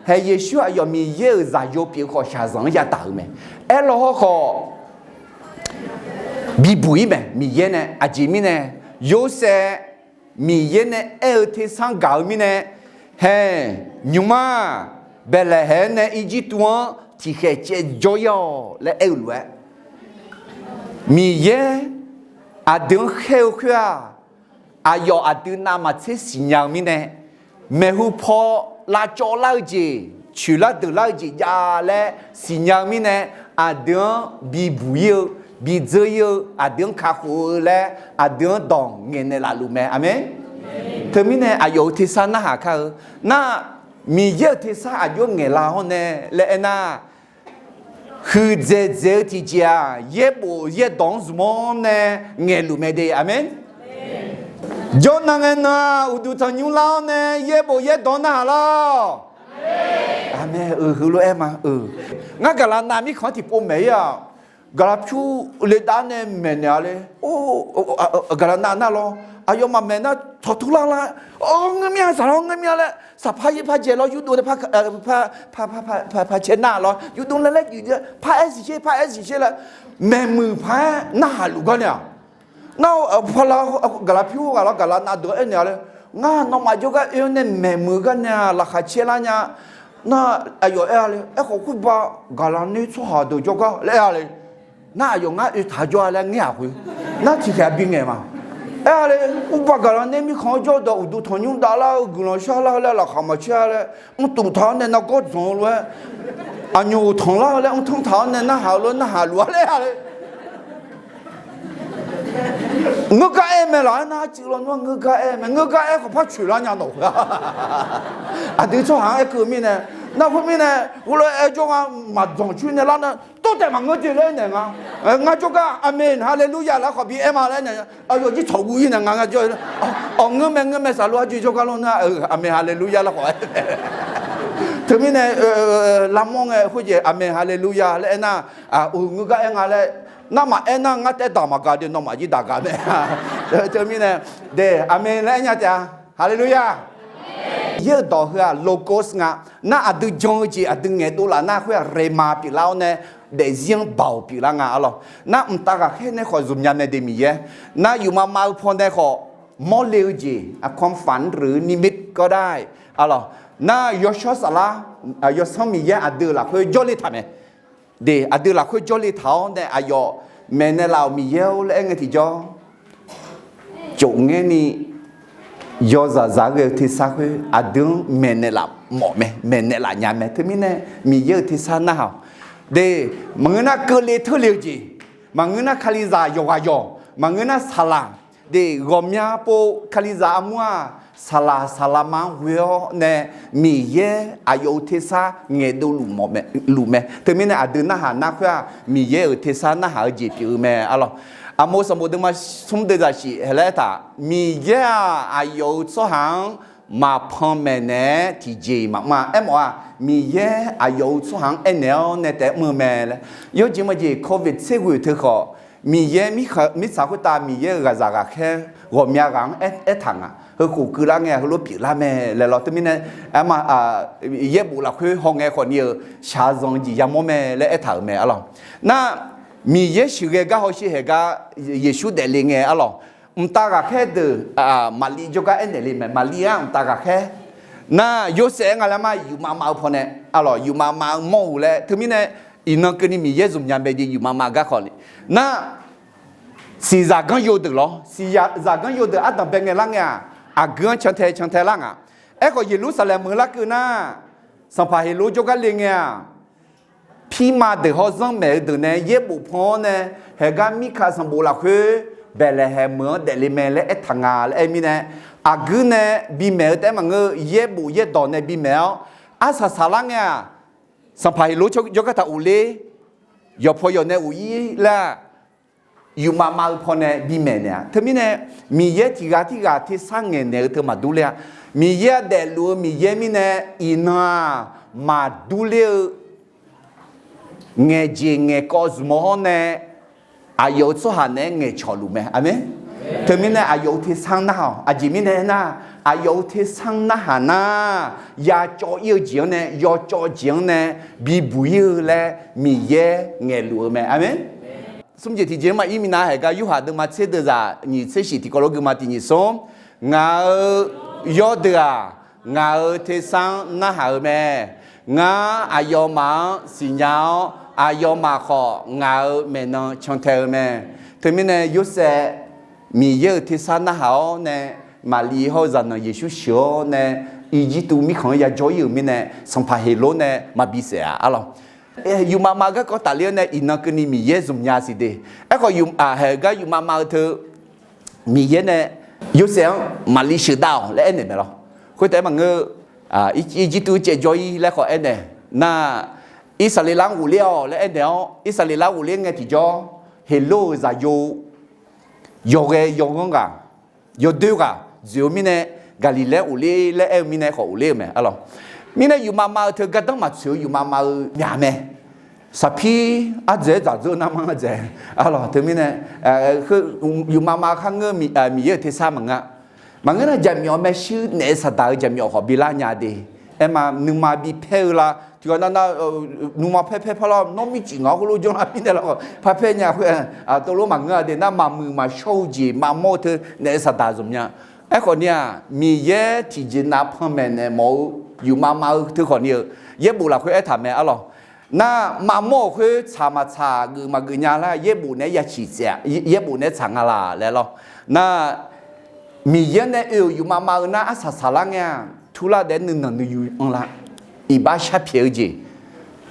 Hae Yeqsur aqyawf Miqyaer-euq zaqyo pyeuf-eu khawf shaqzanq-anr yadaq-euq mae. Aerlaw hawrkhawf bibuq ir mae. Miqyaer nae aqjeq mirnae, Yorsaev Miqyaer nae aer-eu tersar gaq-eu mirnae, hae, nymq-mr-aq, Baeqlaeqhaeq-anr nae Irjirtuv-anr tiqkhaeq caev jawr ir-awq laer aer-eu lof-aer, Miqyaer aqdui-anr khaer-eu khoer-aq, aqyawf aqdui navmaqtser siqnya-eu mirnae, maeqhu paw lavcawv lar-eu jeq, coeqlar deuqlar-eu jeq jav laer siqnya-eu mirnae, aqdui-anr bibuq ir-eu, bidzeur ir-eu, aqdui-anr kakhof-eu laer aqdui-anr dawq ngaeqnaeq laf luf mae. Aqmeq. Teumirnae aqyawf-euq tersar narhaq kar-eu nar, Miqyaer-euq tersar aqjox ngaeqlar-awr nae laer aernar, huiqdzaeq dzaeq-eu tiqjeq-aq, yaerbof yaerdawq-anr zmq-awr nae ngaeqluf mae de. Aqmeq. Jawrnan ngae nan-aq, uqduq tanqnymr lar-awr nae yaerbof yaerdawq-anr narhaq lar-awq. Aqmeq. Euq, heulof-aer ma. Ngar gaqlaq nav mirkhanq-anr tiqpov maeq ir-aq, gaqlaq pyur le dav nae maeqnaeq-a le. Gaqlaq nav nar lawr, aqyawfmaf maeq nar tawqtur lar lar, ngeur mir-a saqlaq ngeur mir-a laer, saqpar yaer par jae lawr, yurdov nae par cae nar lawr, yurdov laer laer juif par aer siq sher, par aer siq sher laer, maeqmuiq paq-aer narhaq luf gar nae-aq, nar, gaqlaq pyur ghaq lawr, gaqlaq nav deuq-anr aernaeq-a le. Ngar nawmaf jawrgar oe-awr nae maeqmuiq gar nae-aq, laqkhaq caer lar nya. Nar, aqyawf aer-a le. Aerkhawf khoerba gaqlaq ner tsawrhaq deuq jawrgar laer aer-a le. Nar, aqyawf ngar oe taq jawr-a laer ngaer-aq khoer, nar tiqkhaeq-a bingaeq ma. Aer-a le. Khoerba gaqlaq ner mirkhanq-anr jawr dawq uqduq tanqnymr dav lar-eu guiqlanq shar lar-eu laer laqkhaq maqcaer-a laer, mrtuf taq-awr nae nargawr dzanq-eu lof-aer, aqnymq uqtanq lar-eu laer mrtanr taq-awr nae narhaq-eu lof-aer narhaq luf-a laer-a le. Ngeur gar aer mae laq-aer nar, arcuiv lawnmr-anr ngeur gar aer mae. Ngeur gar aer khawf par coeq lar nya nawq khoer-a. Aqdui tsawrhaq-anr aer keuv-eu mirnae, nar khoermirnae, heulof-aer jawr nga maqdzanq coer nae lar nar, tawr taef maqngeur jeq laer aernaeq nga. Ngar jawrgar aqmeq haleluya laer khawf bi aer ma laer aernaeq, aqyawf jir tsawq guv ir nae nga ngar jawr-a. Awq, ngeur mae, ngeur mae, saqlor arjuiv jawrgar lawr nar, aqmeq haleluya laer khawf aer. Teumirnae, lavmawr ngae khoerjeq aqmeq haleluya laer aernar, uq ngeur gar aer nga laer, nar maqaer nar ngar taef daq maqgaq de, nawmaf jir daq gaq mae. Teumirnae, de, aqmeq laer aer nya taef-a. Haleluya. Miqyaer-euq dawq heu-aq logos nga. Nar aqdui jan-eu jeq aqdui ngaeqdov laf nar khoer-aq, rhema pyeuflar-awr nae daefzir-anr baoq pyeuflar nga arlawq. Nar mqtav ghaqkhaer nae khawf zmqnya mae de Miqyaer. Nar yufmav mav-eu pawnae khawf mawrle-eu jeq, ความฝันหรือนิมิต ก็ได้ arlawq. Nar yawshawr saflar, yawsanr Miqyaer aqdui-euq lafkhoer jawrle taq mae. De, aqdui lafkhoer jawrle taq-awr nae aqyawf maeqnaeq laf-euq Miqyaer-or laer aer ngae tiqjawr, cofngaer ni yawzaq zaq-aer ghae-eu tersar khoer aqdui-anr maeqnaeq laf mawf mae, maeqnaeq laf nya mae. Teumirnae Miqyaer-euq tersar narhaq-awq. De, maqngeur nar keuvle teurle-eu jeq, maqngeur nar Kalizaq yawqghaq yawq, maqngeur nar saqlaq, de, ghawqmya pov Kalizaq armur-aq, saqlaq saqlaq ma-anr ghoe-awr nae Miqyaer aqyawf-euq tersar ngaeqdov luf mae. Teumirnae aqdui narhaq nar khoer-aq, Miqyaer-euq tersar narhaq-eu jeq pyeuf-eu mae arlawq. Aqmov sanqbof deuvma smr deuv zaqsiq haeq laer aertaq, Miqyaer-aq aqyawf-euq tsawrhaq-anr maqpan maeqnaeq-aer tiqjeq-iq maqmr-a. Aermawf-aq, Miqyaer aqyawf-euq tsawrhaq-anr aernaeq-awr nae taef-aer mr-eu mae laer. Yawjeq majeq covid tser ghoeq teu khawf, Miqyaer mirtsaq khoertav Miqyaer-euq ghaqzaq ghaqkhaer ghawqmya ghaq-anr aertaq ngaq. Heukhof keuvlar ngae-aq heulof pyeuflar mae laer lawr. Teumirnae, aerma, yaerbof lafkhoer hawngae khawfni-euq shaqzanq jeq yamawr mae laer aertaq-euq mae arlawq. Nar, Miqyaer sheuqghae gar hawsher haeq gar Yeqsur daefle ngae arlawq. Mqtav ghaqkhaer deuq, Maqliv jawrgar aernaeq le mae. Maqliv-anr mqtav ghaqkhaer. Nar, Yorsaev-aer nga laer ma, yufmav mav-eu pawnae arlawq, yufmav mav-eu mawr-euq laer. Teumirnae, iqnan keuvni Miqyaer zmqnya mae jeq yufmav mav gar khawfni. Nar, siqzaq ganr yo deuq lawr, siqzaq ganr yo deuq ardanq bae ngae lar ngae-aq, aqgeu-anr cantae cantae lar ngaq. Aerkhawf Yeqlursaqlaeq meuq larkeuv nar, sanqpaq Heqlor jawrgar le ngae-aq, pirma deuq hawr zanr maeq-eu deuq nae yaerbof pan-awr nae, haeqgar Mirkaq sanqbof lafkhoer Baeqlaeqhaeq meuq-anr daefle mae laer aertaq nga laer aer mirnae, aqguir nae bimaeq-eu taef-aer maqngeur-eu, yaerbof yaerdawq nae bimaeq-awr, arsaq saqlar ngae-aq, sanqpaq Heqlor jawrgar taq of ler, yawqpaw yawq nae of ir laer-aq, yufmav mav-eu pawnae bimaeq naeq-a. Teumirnae, Miqyaer tiq ghaq tirghaq tersar ngaeqnaeq-eu teu maqdur ler-a. Miqyaer-anr daefluf-eu Miqyaer mirnae, iqnan-aq maqdur ler-eu ngaeqjeq ngaeqkawv zmq-awr nae, aqyawf-euq tsawrhaq naeq-aer ngaeqcawq luf mae. Aqmeq. Teumirnae aqyawf-euq tersar narhaq-awq. Aqjeq mirnae aernar, aqyawf-euq tersar narhaq nar, yacawv ir-eu jeq-anr nae, yawcawv jeq-anr nae bibuq ir-eu laer Miqyaer ngaeqluf-eu mae. Aqmeq. Smr jeq tiqjeq-anr maqir minav haeq gar, Yorhaq deuvma tser deuvzaq nyiq tser shif tiqkawv lof geuvma tiq nyiq smr, ngaq-euq yawrdeuq-aq, ngaq-euq tersar-anr narhaq-eu mae. Ngar aqyawfmaf-anr siqnya-awr, aqyawfmaf khawf ngaq-euq maeqnan cantae-eu mae. Teumirnae Yorsaev Miqyaer-euq tersar narhaq-awr nae, Maqliv hawr-eu zaqnanq Yeqsur sheuq-awr nae, Irjirtuv mirkhanq-anr yajawr ir-euq mirnae, sanqpaq Heqlor nae maqbi saef-a arlawq. Yufmav mav-eu garkawv tafler-awr nae iqnan keuvni Miqyaer zmqnya siq de. Aerkhawf, haeq-eu gar yufmav mav-eu teu Miqyaer nae Yorsaev-anr Maqliv sheuqdav-awq laer aernaeq mae lawr. Khoertaef-aer maqngeur-eu, Irjirtuv caevjawr ir laer khawf aernaeq nar, Irsaqleqlav-anr ghofler-awq laer aernaeq-awr, Irsaqleqlav ghofler ngae tiqjawr, Heqlor-euq zaqyo yawghae yawghanr ghaq, yawdoer ghaq dzoeq-eu mirnae, Gaqliqlaer ghofler laer aer-eu mirnae khawf ghofler-eu mae arlawq. Mirnae yufmav mav-eu teu gardanr maqtsoeq-eu yufmav mav-eu myaq mae. Saqpir ardzaeq-aer dzaqdzeur nar mar ardzaeq arlawq. Teumirnae yufmav mav-eu kharngeur Miqyaer-euq tersar maqngeur. Maqngeur nar, jaqmyawf maershuir naef saqdaq-eu jaqmyawf khawf bilar nya de. Aerma nuima bipaer-eu la tiqghaq nav nav, nuima paer paer par lar, nawr mircif ngaq-anr khoerlof janr lar mirnae lawr, parpaer nya khoer, tov lof maqngeur-a de nar, maqmuiq maqshawr-eu jeq maqmawr-eu teu naef saqdaq zmq nya. Aerkhawf ni-aq, Miqyaer tiqjeq nav panmaeq naeq mawf-eu yufmav mav-eu teu khawf ni-eu, yaerbof lafkhoer aertaq mae arlawq. Nar maqmawr-euq khoer tsaq maqtsaq geuf maqgeuf nya lar, yaerbof naeq-aer ya ciq tsaef-a, yaerbof naeq-aer tsaq nga laq laer lawr. Nar Miqyaer nae oe-euq yufmav mav-eu nar arsaq saqlar ngae-aq, turlar daef-aer nuinanq nuiyu anr lar, iqbax sharpyaeq-eu jeq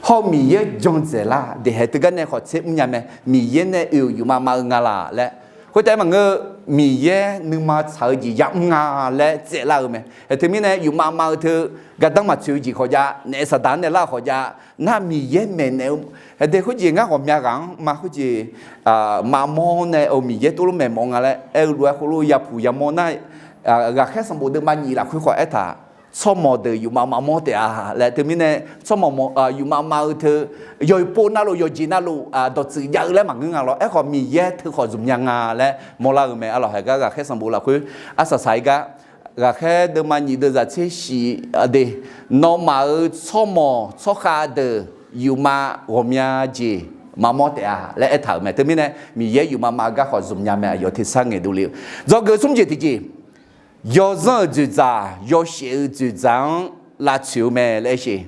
hawr-eu Miqyaer-anr jan dzaeqlar, daeqhaeq teugar nae khawf tser mrnya mae. Miqyaer nae oe-euq yufmav mav-eu nga laq laer. Khoertaef-aer maqngeur, Miqyaer nuima tsaq-eu jeq yamr nga laer tsaevlar-eu mae. Ae, teumirnae yufmav mav-eu teu gardanr maqtsoeq-eu jeq khawf jav, naef saqdaq-anr naeq lar-eu khawf jav, nar Miqyaer maeqnaeq-eu, ade khoerjeq ngar ghawqmya ghaq-anr ma khoerjeq maqmawr nae-eu Miqyaer tov lof maeqmawf nga laer aer-eu lof-aer khoerlof yapuq yamawr nar, ghaqkhaer sanqbof deuvma nyiq lafkhoer khawf aertaq, tsawrmawq deuq yufmav maqmawr taef-a laer. Teumirnae tsawrmawq yufmav mav-eu teu yawqpov navluf yawqjeq navluf dawqtsuif jav-eu laer maqngeur nga lawr. Aerkhawf Miqyaer teu khawf zmqnya nga laer mawrlar-eu mae arlawq. Haeq gar ghaqkhaer sanqbof lafkhoer arsaq saq-ir gar, ghaqkhaer deuvma nyiq deuvzaq tser shif de, nawmaf-euq tsawrmawq tsawrkhav deuq yufmav ghawqmya jeq maqmawr taef-a laer aertaq-euq mae. Teumirnae Miqyaer yufmav mav-eu gar khawf zmqnya mae. Aqyawf tersar ngaeqdov le-eu dzawgeuf smr jeq tiqjeq, yawzanr-euq dzoeqdzaq yawshaef-eu dzoeqdzaq-anr lavtsoeq-eu mae laer aer sheq.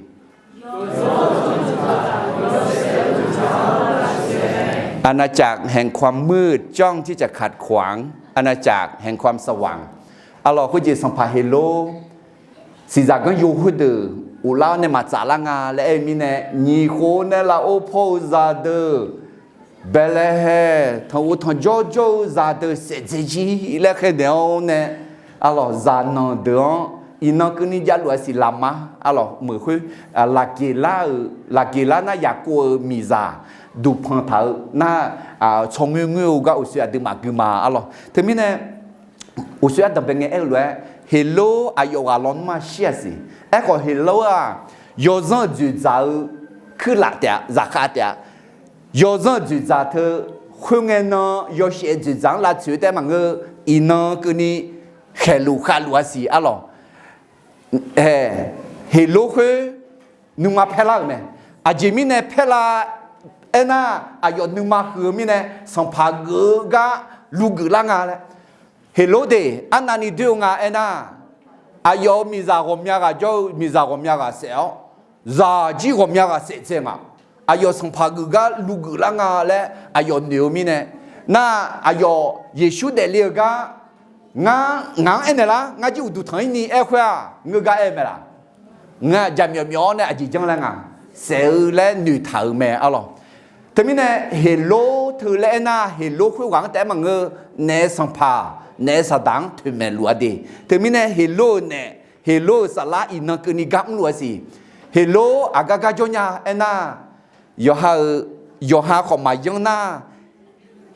อาณาจักรแห่งความมืดจ้องที่จะขัดขวางอาณาจักรแห่งความสว่าง Arlawq, khoerjeq sanqpaq Heqlor siqzaq ganr yo khoerdeuq ghoflar-awr nae maqtsaf lar nga laer aer-eu mirnae, nyiq khof nae lafov paw-eu zaqdeuq, Baeqlaeqhaeq tanqghov tanqjawr jawr-eu zaqdeuq saef dzae jir laer khaer naeq-awr nae, arlawq, zaqnanq deuq-anr iqnan keuvni javluf-a siq laqma, arlawq, meuq khoer, laqgeq lar-euq, laqgeq lar nar Yaqkov-euq miqzaq duqpanq taq-eu nar, tsawrngoer ngoer-eu gar uqshoe aqduimaf gui ma, arlawq. Teumirnae uqshoe ardanqbae ngae aer-eu lof-aer, Heqlor aqyawf ghaq lawnmr-aq shir-aq siq. Aerkhawf Heqlor-aq, yawzanr-euq dzoeqdzaq-eu kuirlaf taef-a, zaqkhav taef-a. Yawzanr-euq dzoeqdzaq teu, khoerngae nan yawshaef-eu dzoeqdzaq-anr lavtsoeq-eu taef maqngeur, iqnan keuvni khaeqluf khavluf-a siq, arlawq. Heqlor khoer nuima paerlar-euq mae. Aqjeq mirnae paerlar aernar, aqyawf nuima huiq-eu mirnae sanqpaq geuf-eu gar lugeuf lar nga laer. Heqlor deuq arnavni doer-eu nga aernar, aqyawf-euq miqzaq ghawqmya ghaq jawr-eu miqzaq ghawqmya ghaq saef-awr, zaqjir ghawqmya ghaq saef dzae nga. Aqyawf sanqpaq geuf gar lugeuf lar nga laer aqyawf noeq-eu mirnae, nar aqyawf Yeqsur daefle-eu gar, ngar ngaq-anr aernaeq lar, ngar jir uqduq tanq-ir ni aer khoer-aq, ngeur gar aer-eu mae laq? Ngar jaqmyawf myawf-awr nae aqjeq janr laer nga saef-eu laer noeqtaq-euq mae, arlawq. Teumirnae Heqlor teu laer aernar, Heqlor khoerghaq-anr taef-aer maqngeur, naef sanqpaq, naef saqdaq-anr toeqmaeq luf-a de. Teumirnae Heqlor-euq naef, Heqlor-euq saflar iqnan keuvni gar mrluf-a siq. Heqlor aqgar gar jawr nya aernar, yawqha-euq, yawqha khawf maqyanr nar,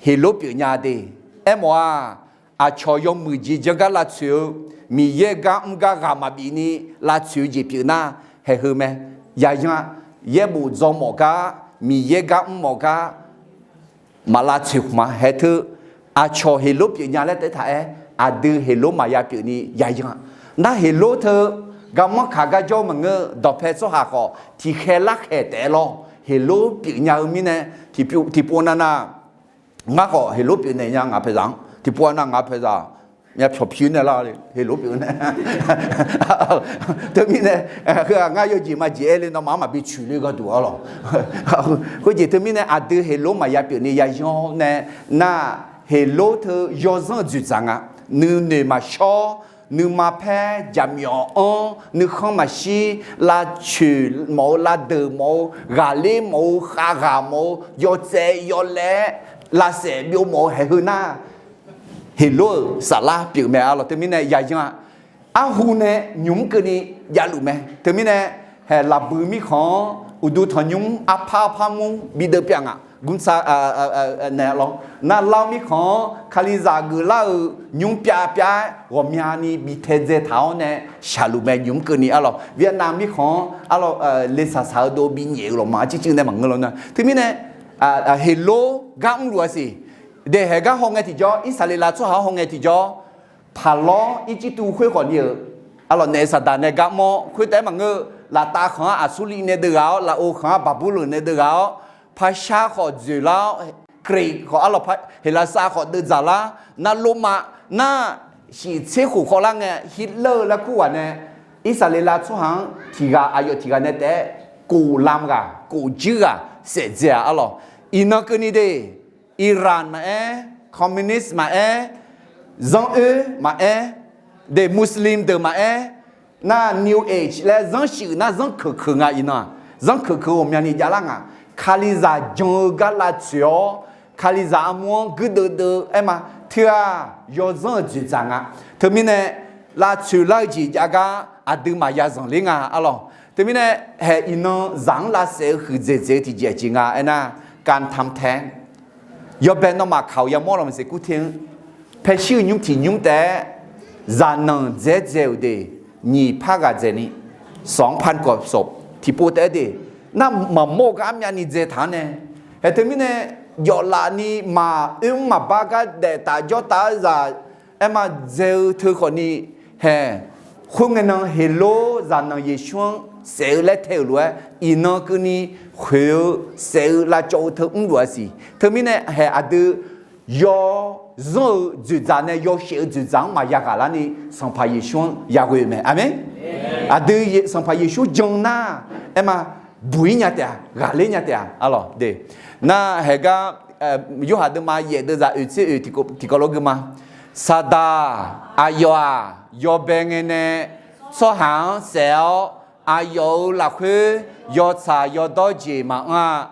Heqlor pyeuf nya de. Aermawf-aq, aqcawq yawmuiq jeq janr gar lavtsoeq-eu, Miqyaer gar mr gar ghaq maqbif ni lavtsoeq-eu jeq pyeuf nar, haeq heu mae. Yaqyan-a, yaerbof dzaw mawf gar Miqyaer gar mr mawf gar maq lavtsoeq khmq ma. Haeq teu aqcawq Heqlor pyeufnya laer taef-aer taq-aer, aqdui Heqlor maqya pyeuf ni yaqyan-a. Nar Heqlor teu garmanr kaq gar jawr maqngeur, dawqpae tsawrhaq khawf tiqkhaer larkhaeq taef-aer lawr. Heqlor pyeufnya-eu mirnae, tiqpov navnav ngar khawf Heqlor pyeufnaeq nya ngaq paeqzaq-anr, tiqpov nav ngaq paeqzaq myavpyawq pyur nae lar, Heqlor pyeuf nae. Teumirnae, heu-aq ngar yawjeq maqjeq aer le nawmaf-anr maqbi tsoeq le gharduq arlawq. Khoerjeq teumirnae aqdui Heqlor maqya pyeuf ni yayan-awr nae, nar Heqlor teu yawzanr-eu dzoeqdzaq nga. Nuinoeq maqshawr, nuima paer jaqmyawf-anr nuikhanr maqshir, lavcoeq mawf-eu, lavdeuq mawf-eu, ghaqler mawf-eu, khavghaq mawf-eu, yawtsaev yawlaev-aer lavsaef byov mawf-eu haeq heu nar, Heqlor-euq saflar pyeuf mae arlawq. Teumirnae yaqyan-a, arhu nae nymq mr keuvni javluf mae. Teumirnae haeq lafbui mirkhanq-anr uqduq tanqnymr arpar arpar mur bi deuv pyav ngaq. Gmrtsa naeq lawr, nar lar-eu mirkhanq-anr Kalizaq geuflar-euq nymr pyav pyav-aer ghawqmyani bi taedzae taq-awr nae shaqluf mae. Nymq mr keuvni arlawq, Vietnam mirkhanq-anr arlawq, lesaq saq-eu dov bi nyaef-eu lawqma arcircuiv nae maqngeur lawr nar. Teumirnae Heqlor gar mrluf-a siq. Daeqhaeq gar hawngae tiqjawr, Irsaqleqlav tsawrhaq-anr hawngae tiqjawr, paqlawr Irjirtuv khoer khawf ni-euq arlawq, naef Saqdaq nae gar mr-awr khoertav-aer maqngeur-eu, laftav khanq-anr Aqsurliv nae deuv ghaq-awr, lafov khanq-anr Baqburloq nae deuv ghaq-awr, Parshar khawf dzoeqlar-awr, Greek khawf arlawq, Heqlaqsar khawf deuvdzaq lar, nar Lormav nar shiftser khof khawvlar ngae Hitler-eu larkur ghaq nae Irsaqleqlav tsawrhaq-anr tiqghaq aqyawf tiqghaq nae taef-aer kof lam ghaq kof juir ghaq saef dzae-a arlawq. Iqnan keuvni de, Iran maqaer, communist maqaer, zanr oer maqaer, de Muslim deuq maqaer, nar New Age laer zanr shuif nar zanr keuq keuq nga iqnan-aq, zanr keuq keuq ghawqmyani javlar nga. Kalizaq jan-eu gar lavtsoeq-awr, Kalizaq armur-anr guirdeuv deuv-aer ma. Teu-aq yawzanr-euq dzoeqdzaq nga. Teumirnae lavtsoeq lar-eu jeq jav gar aqdui maqya zanqler nga arlawq. Teumirnae haeq iqnan zaq-anr lavsaef-eu huiqdzaeq dzaeq-eu tiqjeq aqjeq nga aernar, การทำแท้ง Yawbae nawmaf kaq-awq yamawr lawq maqsiq kurte-anr, paershir-eu nymr tiq nymr taef-aer zaqnanq dzaeq dzae-euq de, nyiq par ghaq dzaeqni, สองพันกว่าศพ tiqpov taef-aer de, nar maqmawr-eu gar armyavni dzae taq-anr nae, haeq teumirnae jawflaf ni maq oermr maqbar gar daef taf jawr taf-aer zaq aer ma dzae-eu teu khawfni, haeq khoerngae nan Heqlor zaqnanq Yeqsur-anr saef-eu laer tae-euq lof-aer, iqnan keuvni khoeq-eu saef-eu lavcawv-eu teu mrluf-a siq. Teumirnae haeq aqdui yawzanr-eu dzoeqdzaq nae yawshaef-eu dzoeqdzaq-anr maqya ghaq larni Sanqpaq Yeqsur-anr yaghoe-eu mae. Aqmeq. Aqdui Sanqpaq Yeqsur jan nar, aer ma, buq-ir nya taef-a, ghaqler nya taef-a arlawq de. Nar haeq gar Yorhaq deuvma yaef deuvzaq oeq tser oeq tiqkawv lof gui ma. Saqdaq aqyawf-aq yawbae ngae nae tsawrhaq-anr saef-awr, aqyawf-euq lafkhoer yawtsaq yawdawr jeq maqanr-a.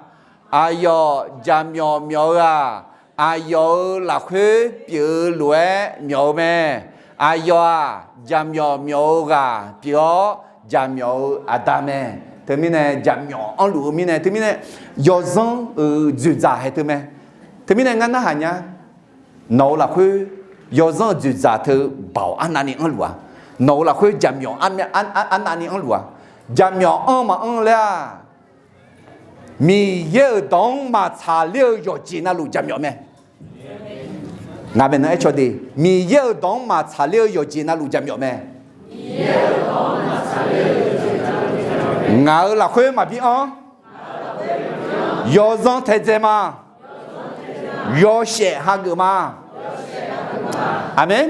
Aqyawf jaqmyawf myawf-eu-aq, aqyawf-euq lafkhoer pyeuf-eu lof-aer myawf-eu mae. Aqyawf-aq jaqmyawf myawf-eu ghaq pyeuf-awr, jaqmyawf-euq aqda mae. Teumirnae jaqmyawf anrluf-eu mirnae, teumirnae yawzanr-euq dzoeqdzaq haeq teu mae. Teumirnae ngar narhaq nya, nawq-euq lafkhoer yawzanr-euq dzoeqdzaq teu baoq arnavni anrluf-a. Nawq-euq lafkhoer jaqmyawf arnavni anrluf-a. Jaqmyawf anr maqanr laer-aq, Miqyaer-euq dawq-anr maqtsaq ler-eu yawqjeq navluf jaqmyawf mae. Ngaq maeqnan aer caw de, Miqyaer-euq dawq-anr maqtsaq ler-eu yawqjeq navluf jaqmyawf mae. Ngaq-euq lafkhoer maqbi anr, yawzanr taedzae ma. Yawshaef hageuf ma. Aqmeq.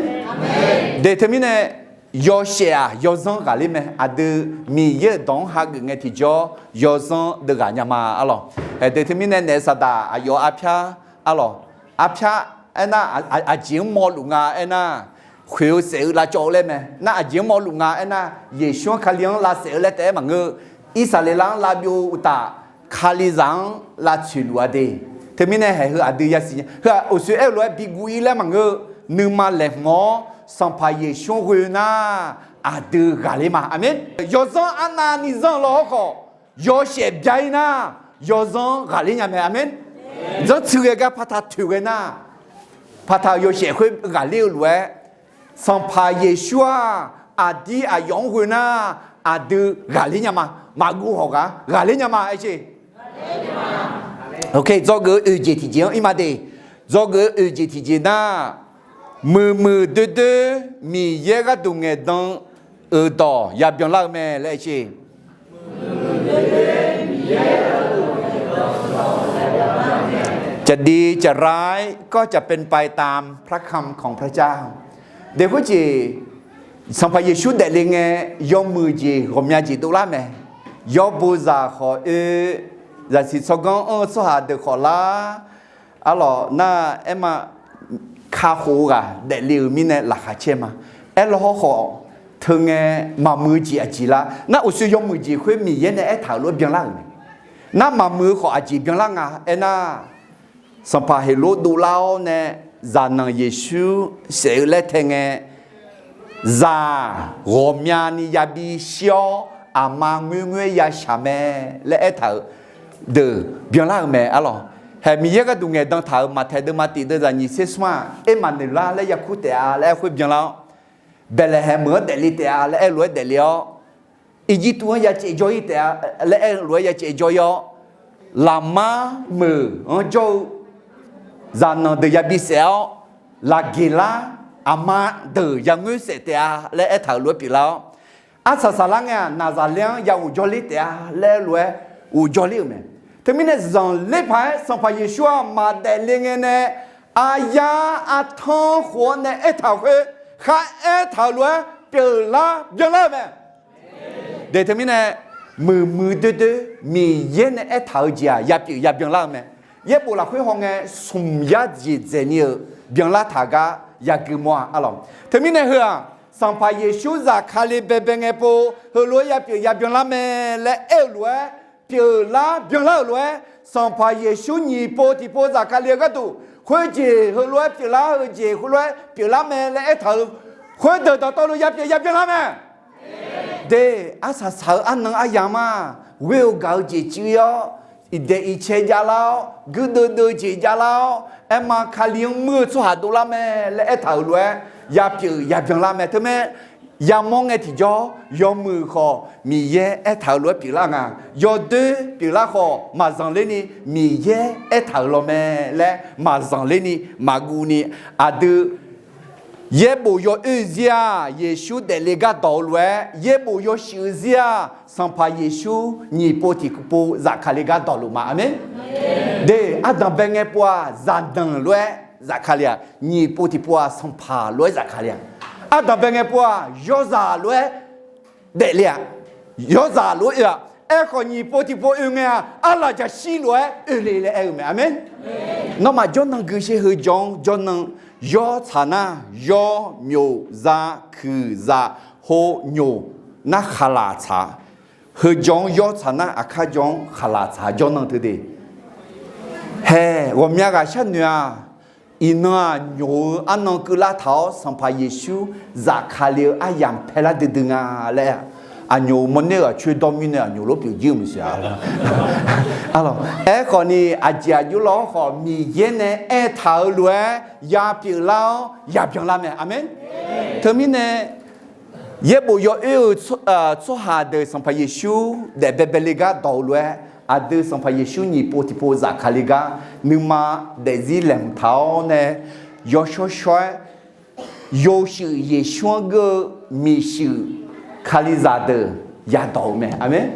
De teumirnae yawshaef-aq yawzanr ghaqler mae. Aqdui Miqyaer-euq dawq-anr hageuf ngae tiqjawr yawzanr deuv ghaq nya ma arlawq. Aqdui teumirnae naef Saqdaq aqyawf arpyar arlawq. Arpyar aernar, aqjeq-anr mawvluf nga aernar, khoeq-eu saef-eu lavcawv-eu laer mae. Nar aqjeq-anr mawvluf nga aernar, Yeqsur-anr Kali-anr lavsaef-eu laer taef-aer maqngeur-eu, Irsaqleqlav-anr lavbyov-eu uqtaf, Kalizaq-anr lavtsoeq luf-a de. Teumirnae haeq heu aqdui yasiq nya. Heu-aq uqshoe aer-eu lof-aer bi guv-ir laer maqngeur-eu, nuima laeqhmq-awr Sanqpaq Yeqsur-anr ghoe nar, aqdui ghaqler ma. Aqmeq. Yawzanr arnavni zanr law-awr khawf, yawshaef bya-ir nar, yawzanr ghaqler nya mae. Aqmeq. Zanrtsuiv ghae gar paqtaq toeq ghae nar, Paqtaq-euq yawshaef khoer ghaqler-eu lof-aer, Sanqpaq Yeqsur-aq, aqdir aqyawf-anr ghoe nar, aqdui ghaqler nya ma. Maqguv hawq ghaq ghaqler nya ma, aerceq. Dzawgeuf-eu oeq jeq tiqjeq-anr ir ma de. Dzawgeuf-eu oeq jeq tiqjeq nar, muiqmuiq doerdoer Miqyaer gharduq ngaeqdan-euq dawq yabyanlar-eu mae laer aerceq. จะดีจะร้าย ก็จะเป็นไปตามพระคำของพระเจ้า Deq khoerjeq, Sanqpaq Yeqsur daefle ngae, yawmuiq jeq ghawqmya jeq dovlar mae. Yawbuzaq khawf oe, zaqsiq tsawrganr anr-eu tsawrhaq deuq khawf lar, arlawq nar aerma, kakhof-eu ghaq daefle-euq mirnae laqkhaq caer ma. Aerlaw hawrkhawf, teu ngae maqmuiq-eu jeq aqjeq lar. Nar uqshoe yawmuiq jeq khoer Miqyaer nae aertaq-euq lof-aer byanlar-euq mae. Nar maqmuiq-eu khawf aqjeq byanlar nga aernar, Sanqpaq Heqlov dovlar-awr nae zaqnanq Yeqsur saef-eu laer tae ngae, zaq ghawqmyani yabi shir-awr aqma ngoerngoer yashaq mae laer aertaq-euq deuq byanlar-euq mae arlawq. Haeq Miqyaer gharduq ngaeqdan taq-euq Maqtaeq deuvma tiq deuvzaq nyiq tser smr-aq, Ermaqneqlar laer yakur taef-a laer aer khoer byanlar-awr, Baeqlaeqhaeq meuq-anr daefle taef-a laer aer lof-aer daefle-awr, Irjirtuv-anr ya caev jawr-ir taef-a laer aer-eu lof-aer ya caev jawr-ir-awr, Laqmar meuq-anr jawr-eu zaqnanq deuq yabi saef-awr, Laqgeqlar aqma deuq yangoer saef taef-a laer aertaq-euq lof-aer pyeuflar-awr, arsaq saqlar ngae-aq, Naqzaqlaer-anr ya ghofjawr ler taef-a laer lof-aer ghofjawrler-euq mae. Teumirnae zanqler paq-aer Sanqpaq Yeqsur-aq maqdaef le ngae nae, aqyar artanr khof-awr nae aertaq-euq khoer, khar aertaq-euq lof-aer pyeuflar byanlar-eu mae. Deuq teumirnae, muiqmuiq doerdoer Miqyaer nae aertaq-eu jeq-aq yapyeuf yabyanlar-eu mae. Yaerbof lafkhoer hawngae smq yar jeq dzaeqni-euq byanlar taq gar yagui mawr-a arlawq. Teumirnae heu-aq, Sanqpaq Yeqsur zafkale baebae ngae pov heulof-aer yapyeuf yabyanlar mae laer aer-eu lof-aer pyeuflar byanlar-euq lof-aer, Sanqpaq Yeqsur nyiq pov tiqpov zafkale-eu gharduq khoerjeq heulof-aer pyeuflar, heujeq heulof-aer pyeuflar mae laer aertaq-euq khoerdeuq dawqtawvluf yapyeuf yabyanlar mae. De, arsaq saq-eu arnan aryamq-aq, ghoer-eu gaq-eu jeq cuiv-awr, iqdaeq iqcae javlar-awr, guirdeuv deuv jeq javlar-awr, aerma Kali-anr muir-eu tsawrhaq dovlar mae laer aertaq-euq lof-aer yapyeuf yabyanlar mae. Teumae, yamawr ngae tiqjawr yawmuiq khawf Miqyaer aertaq-euq lof-aer pyeuflar nga. Yawdoer pyeuflar khawf maqzanqler ni Miqyaer aertaq-euq law mae laer maqzanqler ni maqguv ni, aqdui yaerbof yawoer-eu zir-aq, Yeqsur daefle gar dawq-eu lof-aer, yaerbof yawshuif-eu zir-aq, Sanqpaq Yeqsur nyiq pov tiqpov zafkale gar dawqluf ma. Aqmeq. De, ardanqbae ngae pov-aq, zaqdanq lof-aer zafkale-aq, nyiq pov tiqpov-aq, Sanqpaq lof-aer zafkale-aq, ardanqbae ngae pov-aq, yawzaq lof-aer daefle-aq, yawzaq lof-aer oe-aq, aerkhawf nyiq pov tiqpov oe ngae-aq, arlaqjaqshir lof-aer oe le laer aer-eu mae. Aqmeq. Nawmaf jawrnan gui sher, heu jawr-anr jawrnan, yawr tsaq nar, yawr, myoq, za, kuiq, zaq, ho, nyoq, nar khaqlaq tsaq. Heu jawr-anr yawr tsaq nar, aqkar jawr-anr khaqlaq tsaq jawrnan teu de. Hae, ghawqmya ghaq sharnoeq-aq, iqnan-aq, nyoq-eu arnan keuvlar taq-awr Sanqpaq Yeqsur zafkale-eu aryamq paelar duidui nga laer, aqnyoq mawrner-euq aqcoer dawr mirnae aqnyoq lof pyeuf jir-eu maqsiq-a. Aerkhawf ni, aqjeq aqjox lawr khawf Miqyaer nae aertaq-eu lof-aer yapyeuf lar-awr yabyan lar mae. Aqmeq. Teumirnae, yaerbof yawoer-eu tsawrhaq deuq Sanqpaq Yeqsur daef baebae le gar dawq-eu lof-aer, aqdui Sanqpaq Yeqsur nyiq pov tiqpov zafkale gar nuima daefzir laeqhmq taq-awr nae, yawshawr shawr-aer yawshuif Yeqsur-anr geur-eu miqshuif Kalizaq deuq yadawq-eu mae. Aqmeq.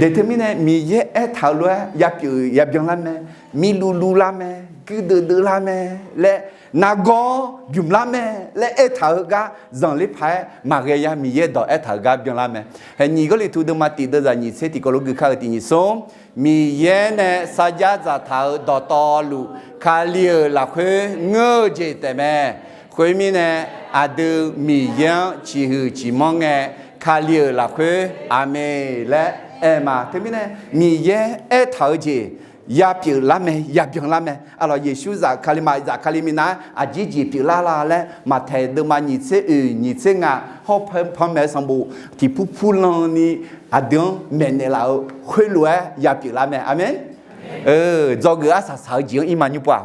Deuq teumirnae Miqyaer aertaq-eu lof-aer yapyeuf yabyan lar mae, mirluv luv lar mae, guirdeuv deuv lar mae laer, nargawr bymq lar mae laer aertaq-eu gar zanqler paq-aer maqghae ya Miqyaer dawq aertaq-euq gar byan lar mae. Hae, nyiq Gawrliqtu deuvma tiq deuvzaq nyiq tser tiqkawv lof gui kar-eu tiq nyiq smr, Miqyaer nae sarjax dzaqtaq-euq dawqtawvluf Kali-euq lafkhoer ngeur-eu jeq taef mae. Khoermirnae, aqdui Miqyaer-anr ciqhuiq ciqmanr ngae, Kali-euq lafkhoer aqmeq laer aer ma. Teumirnae, Miqyaer aertaq-eu jeq yapyeuf lar mae, yabyan lar mae. Arlawq, Yeqsur zafkale ma, zafkale minav-aer aqjeq jeq pyeuflar la laer, Maqtaeq deuvma nyiq tser oeq nyiq tser ngaq hawr panmaeq sanqbof tiqpur pur lan ni aqdui-anr maeqnaeq laf-eu khoerlof-aer yapyeuf lar mae. Aqmeq. Dzawgeuf arsaq saq-eu jeq-anr ir ma nymr pov-aq,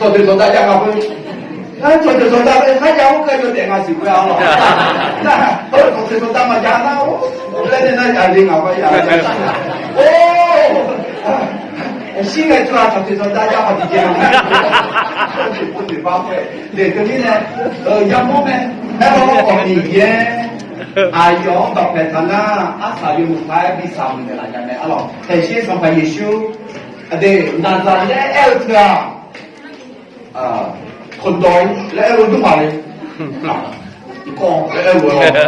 Tsawqdeuq tsawqdar jav nga khoer. Nar tsawqdeuq tsawqdar-aer kharjav-awr keuv yawdaef nga siq khoer-a lawq. Nar tsawqdeuq tsawqdar maqjav nar-or, laer nae nar aqli ngaq-anr ya. Or, shir ngae tsov-aq tsawqdeuq tsawqdar jav-awq tiqjeq-a. Teumirnae, yamawr mae. Aerkhawf khawf Miqyaer aqyawf-anr dawqpae taq nar, arsaq yawmuiq paq-aer bi saq muiq naeqlaf nya mae. Arlawq, Taeqshir Sanqpaq Yeqsur, aqdui Naqzaqlaer aer-eu teu-aq, kawqdawq-ir laer aer-eu dur maqle. Iqkawv laer aer-eu-a.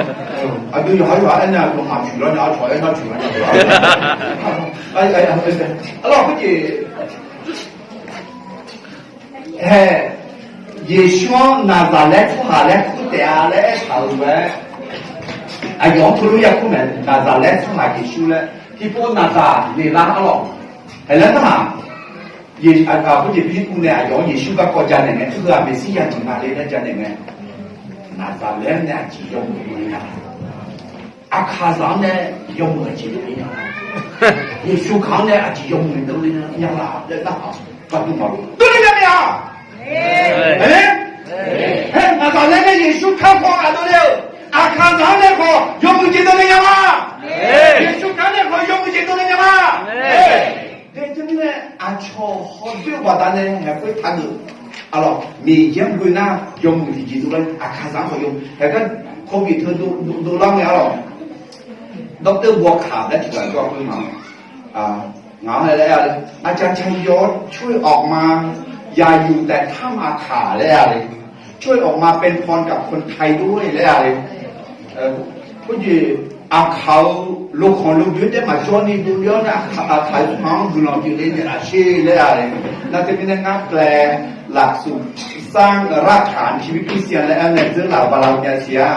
Aqdui yawqhar yawqha aernar, yawqha cuiq lar nya, arcawq aernar cuiq lar nya. Arlawq, khoerjeq hae, Yeqsur-anr Naqzaqlaer tsawrhaq laer kur taef-a laer aertaq-euq mae. Aqyawf-anr teulof-aer kur mae, Naqzaqlaer tsawrhaq Yeqsur laer. Tiqpov Naqzaqlaer lar arlawq. Haeq laer nar-aq, Yeq, aq, khoerjeq Pirlirpuv nae aqyawf-anr Yeqsur garkawv janaeq ngae, heu-aq Meqsirya jeq nga le laer janaeq ngae, Naqzaqlaer-anr nae aqjeq yawmuiq dovle nya la? Aqkaqzaq-anr nae yawmuiq aqjeq dovle nya la? Yeqsur kaq-anr nae aqjeq yawmuiq dovle nya la laer nar-aq, gardmr maqlof dovle nya mae-aq. Aer, Naqzaqlaer nae Yeqsur kar paw ghaq dovle-euq, Aqkaqzaq-anr nae khawf yawmuiq jeq dovle nya la? Yeqsur kaq-anr nae khawf yawmuiq jeq dovle nya la? Aer, teumirnae aqcawq hawdoer-eu baqdanae haeq khoer taqgeuf. Arlawq, Miqyaer-anr ghoe nar yawmuiq tiqjeq dovlar, Aqkaqzaq-anr khawf yawmuiq. Haeq gar โควิด teu dovlar ngae arlawq, ดอกเตอร์ Bawkaq laer tiqghaq jawr-eu khoer ma. Ngaq-anr laer aer-a le, อาจารย์ชัยยศ ช่วยออกมา อย่าอยู่แต่ถ้ำอาถรรพ์ laer aer-a le, ช่วยออกมาเป็นพรกับคนไทยด้วย laer aer-a le. Khoerjeq aqkaq-eu lokhanq lodoer taef maqjawr ni dovle-awr nae, aqkaq-euq tsawrhaq-anr guiqlanq pyeufle naeqlaf sher laer-a le. Nar teumirnae ngar plaeq lafsuf sanr-eu รากฐานชีวิตคริสเตียน laer aer nae dzeurlaf-euq bala nya siq-a.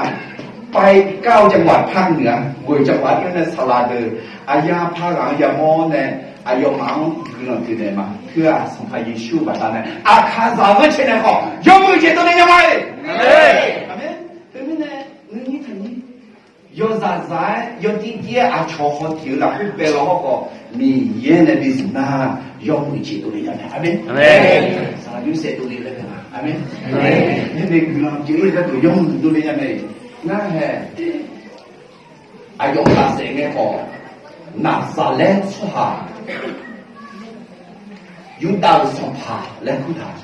ไปเก้าจังหวัดภาคเหนือ ghoeq จังหวัด nae saqlaq deuq aqyar par ghaq-anr yamawr nae aqyawfmaf-anr guiqlanq pyeufnaeq ma. Teu-aq Sanqpaq Yeqsur-eu baqdanae Aqkaqzaq-euq ghanrcae nae khawf yawmuiq jeq dovle nya ma-iq. Aqmeq. Teumirnae nuinyir taqnyir yawzaq zaq-aer yawjir jir-aer aqcawq haw tiq-eu lafkhoer bae law hawr khawf, Miqyaer nae bi zmq nar yawmuiq jeq dovle nya mae. Aqmeq. Saqlaq yawshaef dovle laer mae. Aqmeq. Nae guiqlanq pyeuf-ir gharduq yawmuiq dovle nya mae. Ngar hae aqyawf-anr tafsaef ngae khawf, Naqzaqlaer tsawrhaq, Yurdav-euq sanqpaq laer kurtaq.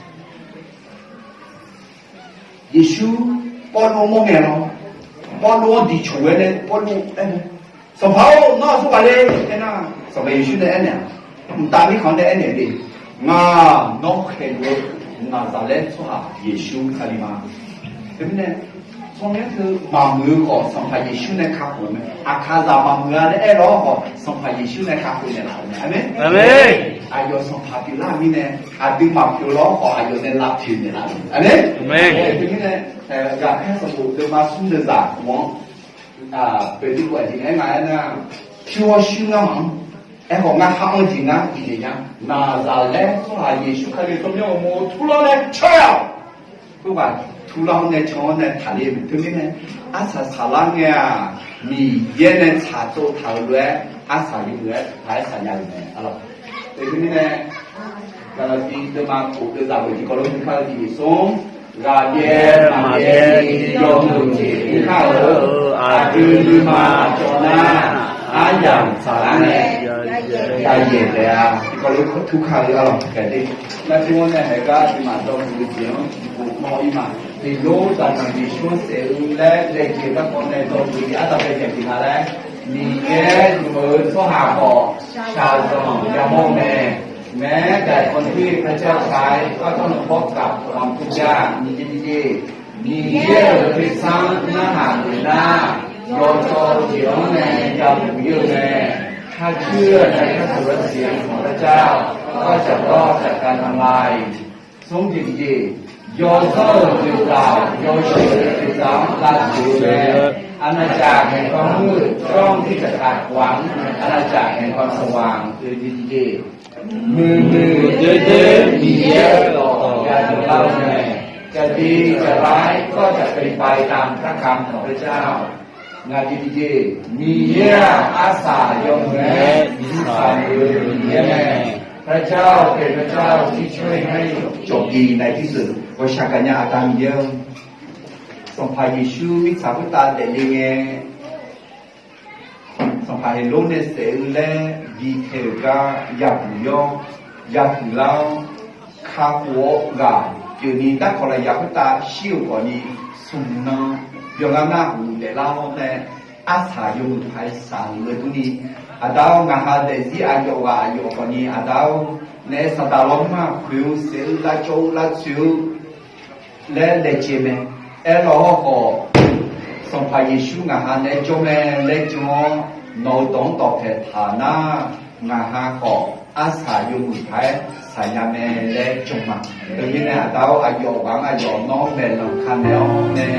Yeqsur Pawrluv-anr mawr ngae lawr, Pawrluv-anr diqcoq-aer nae Pawrluv aer-eu, Sanqpaq-or, nawr aqsur ghaq le aernar, Sanqpaq Yeqsur nae aernaeq-aq, mqtav mirkhanq-anr nae aernaeq de, Ngaq nawr khaeqluf-eu Naqzaqlaer tsawrhaq Yeqsur Kali ma. Teumirnae, tsawrmyanr teu maqmuiq-eu khawf Sanqpaq Yeqsur nae kakhof mae. Aqkaqzaq maqmuiq-a laer aerlawr khawf Sanqpaq Yeqsur nae kakhof naeqlaf-euq mae. Aqmeq. Aqyawf sanqpaq pyeuflar-eu mirnae, aqdui maqpyeuf lawr khawf aqyawf nae lavpyeuf naeqlaf-euq mae. Aqmeq. Teumirnae, Ghaqkhaer sanqbof deuvma smr deuvzaq khof-anr, beqdui khof aqjeq naeq-aer nga aernar, pyur-awr shuir ngar maqanr. Aerkhawf ngar khar anr jeq ngar bifnaeq nya. Naqzaqlaer tsawrhaq Yeqsur Kali-euq tsawrmyanr uqmov turlar nae can-awq. Khoerghaq turlar-awr nae can-awr nae taqler-eu teumirnae, arsaq saqlar ngae-aq, Miqyaer nae tsaqtsov taq-euq lof-aer arsaq yawmuiq-aer taq-aer saqnya-euq mae. Teumirnae, Gaqlaqtiv deuvma khof deuvzaq khof tiqkawv lof-aer kar-eu tiqjeq smr, ghaqbyaev maqbyaev ni yawmuiq jeq turkar-euq, aqdui nuima cawv nar, aryamq saqlar nae yayaeq taef-a. Tiqkawv lof-aer turkar-eu arlawq kaeq de. Nar tmr-anr nae haeqgar tiqmaf dawqhuiq-eu jeq-anr tiqpov mawr-ir ma. Tiqlof zaqnanq Yeqsur-anr saef-eu laer laejae garkawv nae dawqhuiq-eu jeq ardanq bae jaeq jeq nga laer, Miqyaer luf-eu tsawrhaq khawf shaqzanq yamawr-eu mae. แม้แต่คนที่พระเจ้าใช้ก็ต้องพบกับความทุกข์ยาก Miqyaer, Miqyaer-euq tersar narhaq geuf nar, yawcawv-eu jeq-anr nae yabuq-ir-eu mae. ถ้าเชื่อในพระสุรเสียงของพระเจ้า ก็จะรอดจากการทำลาย Smr jeq tiqjeq, yawzanr-euq dzoeqdzaq, yawshuif-eu dzoeqdzaq-anr lavtsoeq-eu mae. อาณาจักรแห่งความมืด ย่อมที่จะขัดขวาง อาณาจักรแห่งความสว่าง Muiqmuiq doer doer Miqyaer-euq dawq yadawq lar-eu mae. จะดีจะร้ายก็จะเป็นไปตามพระคำของพระเจ้า Ngaq jeq tiqjeq, Miqyaer-aq arsaq yawmuiq-aer bishaq muiq-eu Miqyaer mae. พระเจ้าเป็นพระเจ้าที่ช่วยให้จบดีในที่สุด Ghawqshaq gaqnya Aqda Miqyaer-or, Sanqpaq Yeqsur mirtsaq khoertav daefle ngae, sanqpaq Heqlor nae saef-eu laer bi tae-euq gar yabuq-ir-awr, yahuiq lar-awr, kakhof-awr ghaq pyeufni darkawq lafyaq khoertav shir-euq khawfni, smq nan byanlar nar huq daeflar-awr nae, arsaq yawmuiq paq-aer saq-euq lof-aer durni, Aqda-or, ngaq ha daefzir aqyawf ghaq aqyawf khawfni, Aqda-or, naef saqdaq lawnmr-aq, khoeq-eu saef-eu lavcawv-eu lavtsoeq-eu laer laejae mae. Aerlawr hawrkhawf, Sanqpaq Yeqsur ngaq ha naeq-aer jawr mae laer jan-awr, nawq-eu dawq-anr dawqpaeq taq nar, ngaq ha khawf arsaq yawmuiq paq-aer saqnya mae laer jan ma. Teumirnae Aqda-or, aqyawf ghaq-anr aqyawf nawr maeqlanq ka naeq-awr nae,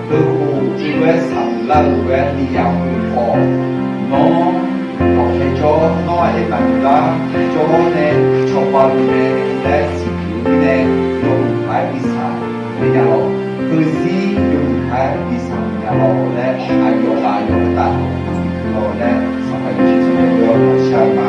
heukhof tilof-aer saqmuiq lar-eu lof-aer ni yaf khof khawf, nawr dawqpae jawr, nawr aqyuif maqmuiq lar jawr-awr nae cawba luf mae laer siqduq mirnae, yawmuiq paq-aer bishaq muiq nya lawq. Heuzir yawmuiq paq-aer bishaq muiq nya lawq laer, aqyawf ghaq aqyawf khoertav dawqtawvluf-eu laer, Sanqpaq Yeqsur tsawrmyanr dov-awr shar-eu ma.